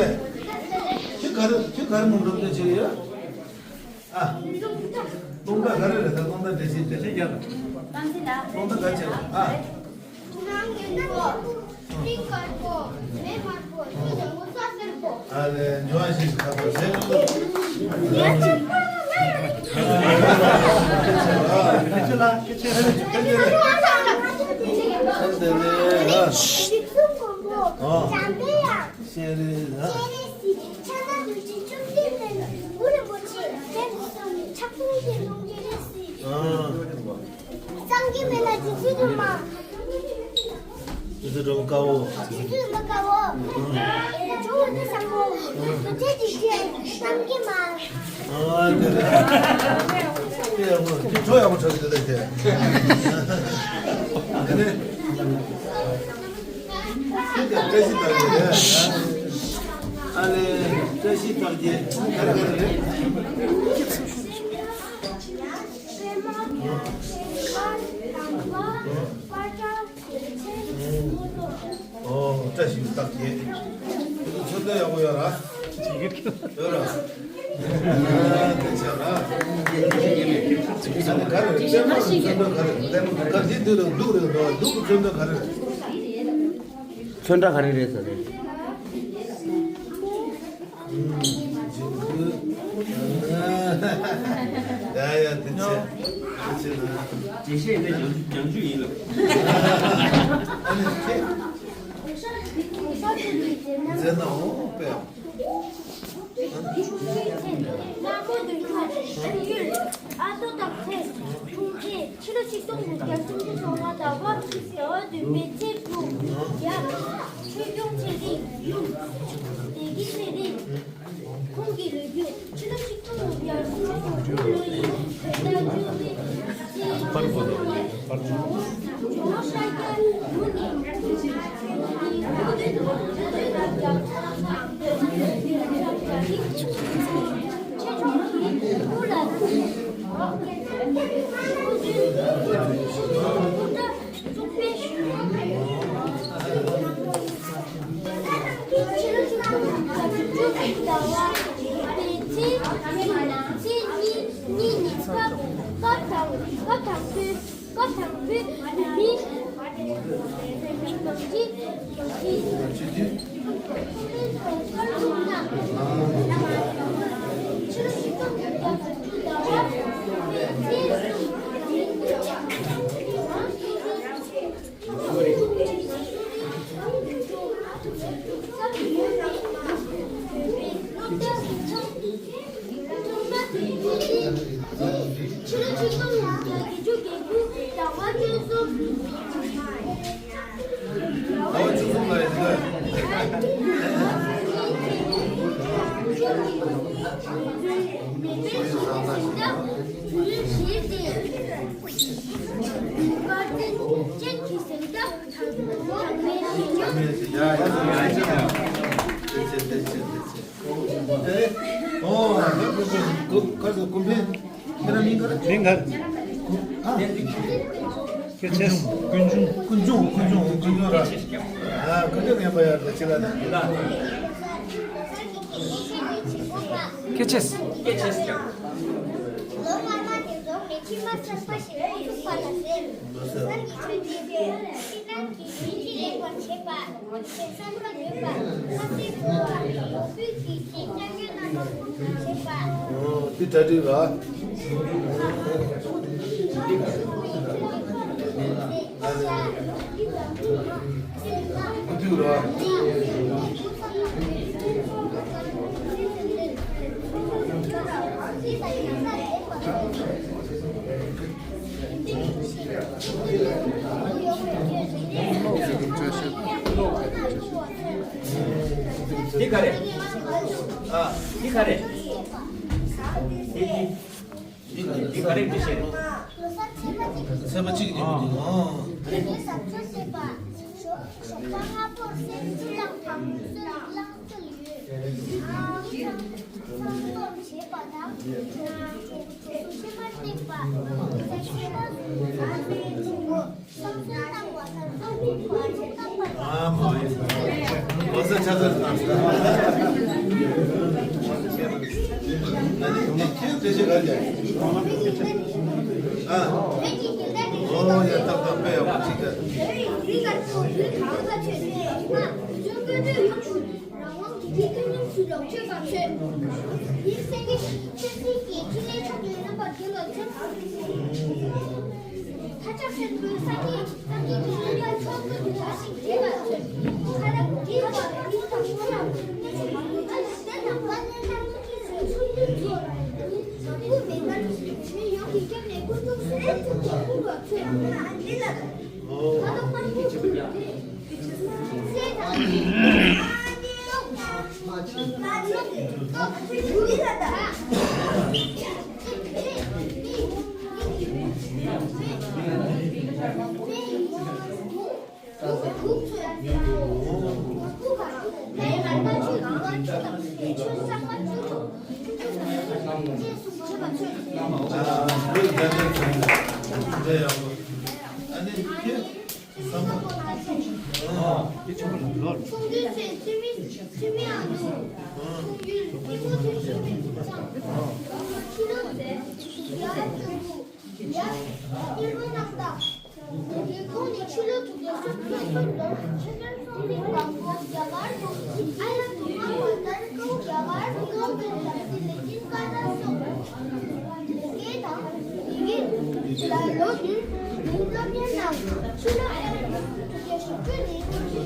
ཁྱོད་ག་རེ་ཁྱོད་ག་རེ་མོ་འགྲོ་འདོད་བྱེད་ཡོད། ཨ། རླུང་རྟ་ག་རེ་རེད། ད་རླུང་རྟ་འགྲེལ་བཤད་འགྲེལ་བཤད་རྒྱག་དང་། རླུང་རྟ་ག་བྱེད་ཨ། སྤྲིན་དཀར་པོ། མེ་དམར་པོ། ཆུ་ལྗང་གུ། ས་སེར་པོ། ཨ་ལས། འབྱུང་བ་ཞིག་ཁ་པར་ཟེར། ཁྱེད་ཚོ་ལ་ཁྱེད་ཚོའི་ཨ། ཤེས་རེད་ཨ། ཤེས་རེད་ཟེར། ཕྱག་ན་རྡོ་རྗེ་བཅོམ་ལྡན་འདས། གུ་རུ་རིན་པོ་ཆེ་ལ་ཕྱག་འཚལ་ལོ། ཕྱག་འཚལ་ཏེ་ལོངས་སྤྱོད་རེ་ཟེར། ཨ། སངས་རྒྱས་མེད་ལ་རྗེ་བཙུན་སྒྲོལ་མ། རྗེ་བཙུན་སྒྲོལ་མ་དཀར་པོ། རྗེ་བཙུན་སྒྲོལ་མ་དཀར་པོ། ཨ། ཇོ་བོ་རིན་པོ་ཆེ་བཟང་པོ། རྡོ་རྗེ་འཇིགས་བྱེད་གཏམ་གྱི་མ། ཨ། དེ་རེད། དེ་ཡག་པོ། དེ་ཚོ་ཡག་པོ་ཆགས་ཀྱི་འདུག་ལས་དེ། དེ་ནས། བཀྲ་ཤིས་རྟགས་བརྒྱད་རེད། ཨ་ལས། བཀྲ་ཤིས་རྟགས་བརྒྱད་ག་རེ་ག་རེ་རེད། ཨོ། བཀྲ་ཤིས་རྟགས་བརྒྱད། ཚོན་མདོག་ཡག་པོ་ཡོད་ར། ཡོད་ར། ཨ་དེ་བྱས་ར། ཨ་ནི་ག་རེ་རེད། པད་མ་གི་ཚོན་མདོག་ག་རེ་རེད། ག་འདི་འདི་རེད། གདུགས་རེད་འདུག་གདུགས་ཀྱི་ཚོན་མདོག་ག་རེ་རེད། ཚོན་ཁྲ་ག་རེ་རེད་ཟེར་རེད། ཨུམ། ཇིང་གུ། ཨ། ཡ་ཡ་དེ་ཚེ་དེ་ཚེ་ན། དེ་བཤད་ན་ཀྱང་ཀྱང་ཇུས་ཡིན་ལ། ཨ་ནི་ཁྱེད་མཛད་ན་འོང་པས། ཨ་ཏོ་དང་ཚེ་ཁུངས་ཁྱེད་ཕྱི་ལོ་ཆིག་སྟོང་དགུ་བརྒྱ་སུམ་ཅུ་སོ་ལྔ་ཟླ་བ་ཟླ་བ་བདུན་པའི་ཚེས་དྲུག་ཡ། ཆོས་སྐྱོང་ཚེ་རིང་ཡུམ་བདེ་སྐྱིད་ཚེ་རིང་། ཁོང་གི་ལོ་རྒྱུས། ཕྱི་ལོ་ཆིག་སྟོང་དགུ་བརྒྱ་སུམ་ཅུ་སོ་དགུ་ལོ་ཡི་བོད་ཟླ་བཅུ་པའི་ཚེས་ཉི་ཤུ་ལོ་ཇོ་བོ་ཇོ་བོ་ཤཱཀྱ་ཡུལ་ནས་ཆོས་ཀྱི་སྐུ་ཚེ་མིང་ག་རེ། ཀུན་འབྱུང་། ཀུན་འབྱུང་། ཀུན་འབྱུང་། ཀུན་འབྱུང་། ཀུན་འབྱུང་ར། ཨ། ཀུན་འབྱུང་ངན་པ་ཡར་དང་ཕྱི་ལ་ནས། སྐྱེ་ཆེས། སྐྱེ་ཆེས་ཀྱང་། ལོ་སྔ་མ་དེ་རྫོགས་ནས་ཕྱི་མ་གསར་པ་ཞིག་འགོ་ཚུགས་པ་དང་ཟེར། གསར་གྱི་ཆོས་དེ་ཕྱི་ནང་གི་ཡིན་གཅིག་ལེགས་པར་བྱེད་པ། གསར་པ་ཡོད་པ། ཁ་ཟས་དགོས་པ། ཡོང་སྤུས་ཀྱི་ཆེད་སྐྱབས་གནས་རྣམ་པ་བྱེད་པ། འོ། འདི་གྲ་སྒྲིག་ར། འདི་ག་རེ། འདི་ག་རེ། ཨ། འདི་ག་རེ། འདི་ག་རེ། འདི་ག་རེ་འདི་བཤད། ཚན་པ་གཅིག་གི་འདི་མོ་འདི། ཨ། ཞོགས་པ་སྔ་པོར་སེམས་ཅི་ལངས་དང་སོལ་ལངས་སོལ་ཡོད། ཨ། མི་དང་བསམ་བློ་བྱེད་པ་དང་། ཕྱི་མར་བཏེགས་པ། ཕྱི་མ་བཟུང་བ། རང་དབང་གི་སྐྱེ་ཁམས་སུ་ལོག་སྤྱོད་པ་ཚོས། ཡིན་སེང་གེ་ཆོས་སྲིད་ཀྱི་འཕྲིན་ལས་མཆོག་ཏུ་རྣམ་པར་རྒྱལ་བ་ཚོས། ལྷ་ལྕམ་སྲིན་པོའི་སངས་རྒྱས་སངས་རྒྱས་ཀྱི་བསྟན་པ་མཆོག་ཏུ་དར་ཞིང་རྒྱས་པ་ཚོས། ཁ་རབ་རྒྱས་པ་རུ་དང་ཁོ་རབ་གནས་ཆུང་ལུས་ལ་གཏན་དང་པ་ལས་ལྷ་ལུགས་ཀྱི་ཚུལ་ཚུལ་ཚུལ། བཟང་པོ་མེད་པར་མི་ཡོངས་ཀྱི་སྐྱབས་གནས་ཀུན་འདུས་གསུམ་ལྡན་ཐུགས་ཀྱི་བཀུར་བ་ཚོས། ཁ་དོག་དམར་པོ་བཀུར་ཏེ། ཆུང་དུས་ཚེ་འཚོལ་མི་འཚོལ་མི་ཨ་ནུ། ཆུང་ཡུལ་ཏི་མོ་ཐེ་ཤི་མི་ཚང་། ཕྱི་ལོ་ཟེར་ཡ་ཡ་ཡ་ཡ་ཡ་ཁོང་ནི་ཕྱི་ལོ་དྲུག་བརྒྱ་སུམ་ཅུ་སོ་བདུན་ཆོས་རྒྱལ་སྲོང་བཙན་སྒམ་པོ་རྒྱ་གར་དུ་ཨ་ཡ་དུ་མ་བ་ལྟར་ཀའུ་རྒྱ་གར་ཀའུ་ཀེ་དམ་སྲི་ལེགས་ཤིང་ཀ་ཏ་སོགས་ལེགས་སྐྱེས་དང་ ཆུ་ནག་བརྒྱད་ཅུ་གྱ་བཅུ་ནི་བོད་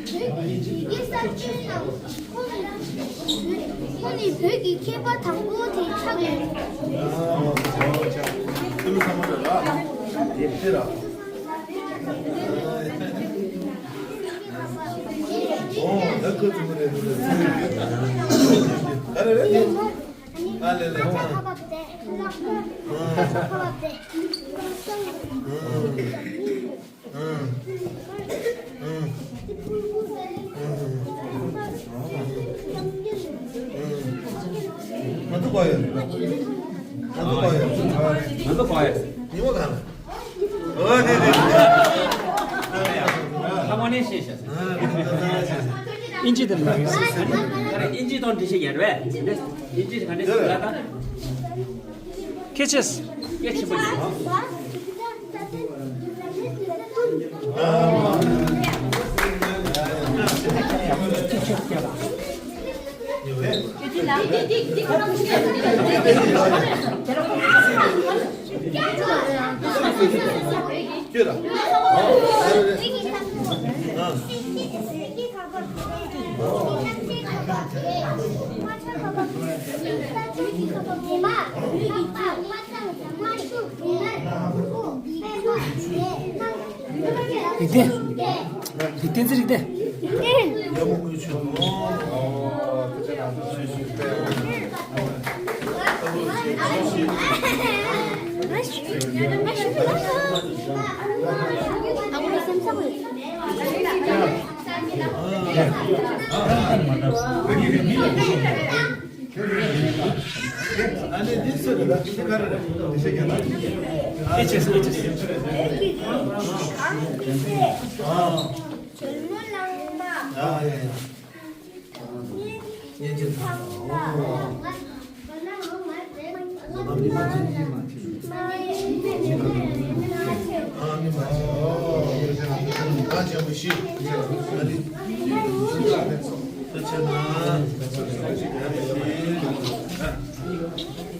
ཀྱི་ཡི་གེ་གསར་བཅོས་གནང་། ཁོང་ནི་བོད་ཀྱི་མཁས་པ་དང་པོ་དེ་ཆགས་ཡོད། ཨ་ལེ་ལེ། ཁ་བབས་ཏེ། ཁ་བབས་ཏེ། ང་ཚོ་ག་ཡོད། ང་ཚོ་ག་ཡོད། ང་ཚོ་ག་ཡོད། ཉི་མ་གང་ལ། ཨོ་དེ་དེ། ཁ་མོ་ནས་ཤེས་ཤག་ཨིན་ཇི་དེ་ལ། ཨིན་ཇི་དང་འབྲི་ཤེས་ཡོད་རེད། ཨིན་ཇི་ག་འདྲ་ཞིག་ལ་ད། ཁྱེད་ཆེས། སྐད་ཆེན་པོ་ཡིན། རིག་ལྡན། རིག་ལྡན་ཚེ་རིག་ལྡན། ཨ་ནི་འདི་ཚོ་རེད་ལ། འདི་ག་རེ་རེད། འདི་ཤེས་ཀྱང་ན། ཨེ་ཆེས་ཨེ་ཆེས། ཨ། ཨ་ཡ་ཡ། ཨ།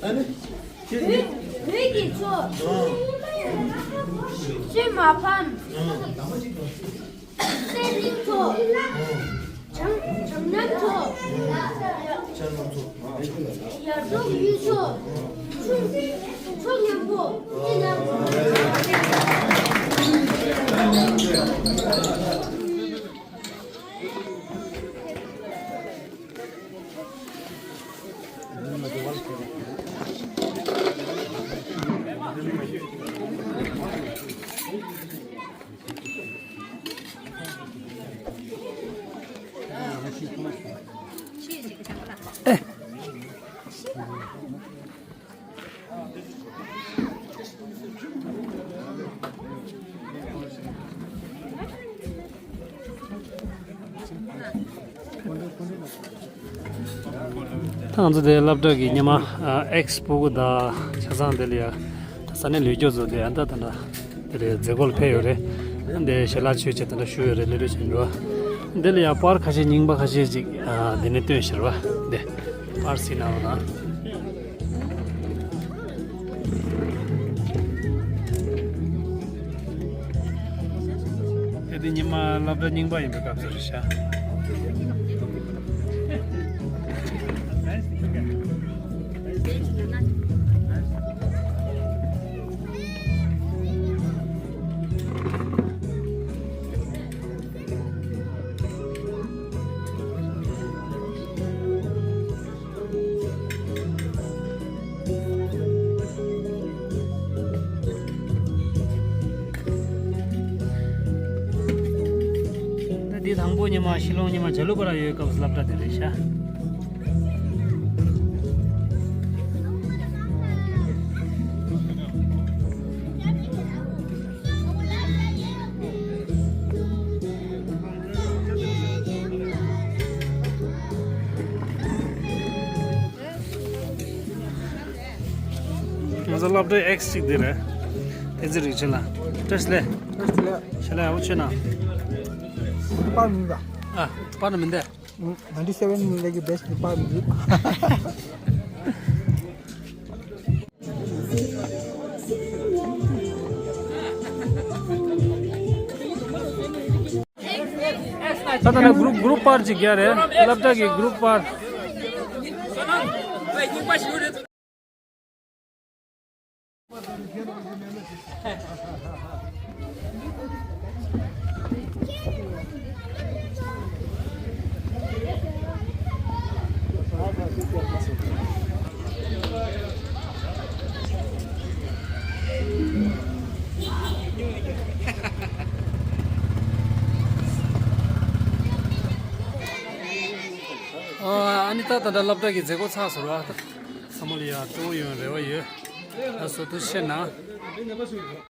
ཨ་ནི། བོད་ཀྱི་མཚོ། བཙུན་མ་ཕམ། གསེར་གླིང་མཚོ། བྱང་བྱང་གནམ་མཚོ། བྱང་གནམ་མཚོ། ཡར་འབྲོག་གཡུ་མཚོ། ཁྱུང་མཚོ་མཉམ་པོ། དེ་རྣམས། ད་ང་ཚོ་དེ་སློབ་གྲྭ་གི་སྔོན་མ་ཨེགས་སྤུ་གུ་དང་ཆ་ཚང་དེ་ལ་ཡ་ས་གནས་ལུས་སྐྱོབ་ཚོ་དེ་ཨ་ད་ད་ད་དེ་རེད། མཛད་སྒོ་ལ་ཕེབས་ཡོད་རེད། འདི་ཞལ་ལག་མཆོད་ཅེས་དེ་འདྲ་ཞུ་ཡོད་རེད། སླེབས་རེས་བྱེད་འགྲོ། འདི་ལ་ཡང་པར་ཁ་ཤས་རྙིང་པ་ཁ་ཤས་ཅིག་ཨ་འདི་ནས་བཏོན་ཤར་བ་འདི་པར་སྲིད་གནང་རོགས་གནང་། དེ་དེ་ཉི་མ་སློབ་གྲྭ་རྙིང་པ་ཡིན་པའི་སྐབས་སུ་རེད་ཤག་ད་འདི་དང་པོ་ཉི་མ་ཤི་ལོང་ཉི་མ་ཇ་ལུ་པ་ར་ཡོད་སྐབས་སློབ་གྲྭ་དེ་རེད་ཤག་ང་ཚོ་སློབ་གྲྭའི་ཨེགས་གཅིག་འདི་རེད། བསྟན་འཛིན་རིག་ཆེན་ལགས། བཀྲ་ཤིས་བདེ་ལེགས། བཀྲ་ཤིས་བདེ་ལེགས། ཞལ་ལག་ཡག་པོ་མཆོད་གནང་། ཌི་པར་མེན་ད། ཨ། ཌི་པར་མེན་ད། ནའིན་ཊི་སེ་ཝེན་ལ་གི་བེ་སི་ཊི་ཌི་པར་མེན་ད། ད་ལྟ་ན་གུ་རུབ་གུ་རུབ་པར་ཅིག་རྒྱག་རེད། སློབ་གྲྭ་གི་གུ་རུབ་པར། ཨ་ནི་ད་ད་ལྟ་སློབ་གྲྭ་གི་མཛད་སྒོ་ཚར་སོང་ར། ཚང་མ་ལ་ཡ་སྤྲོ་བོ་ཡོང་རེ་བ་ཡོད། ལགས་སོ་ཐུགས་རྗེ་ཆེ་གནང་།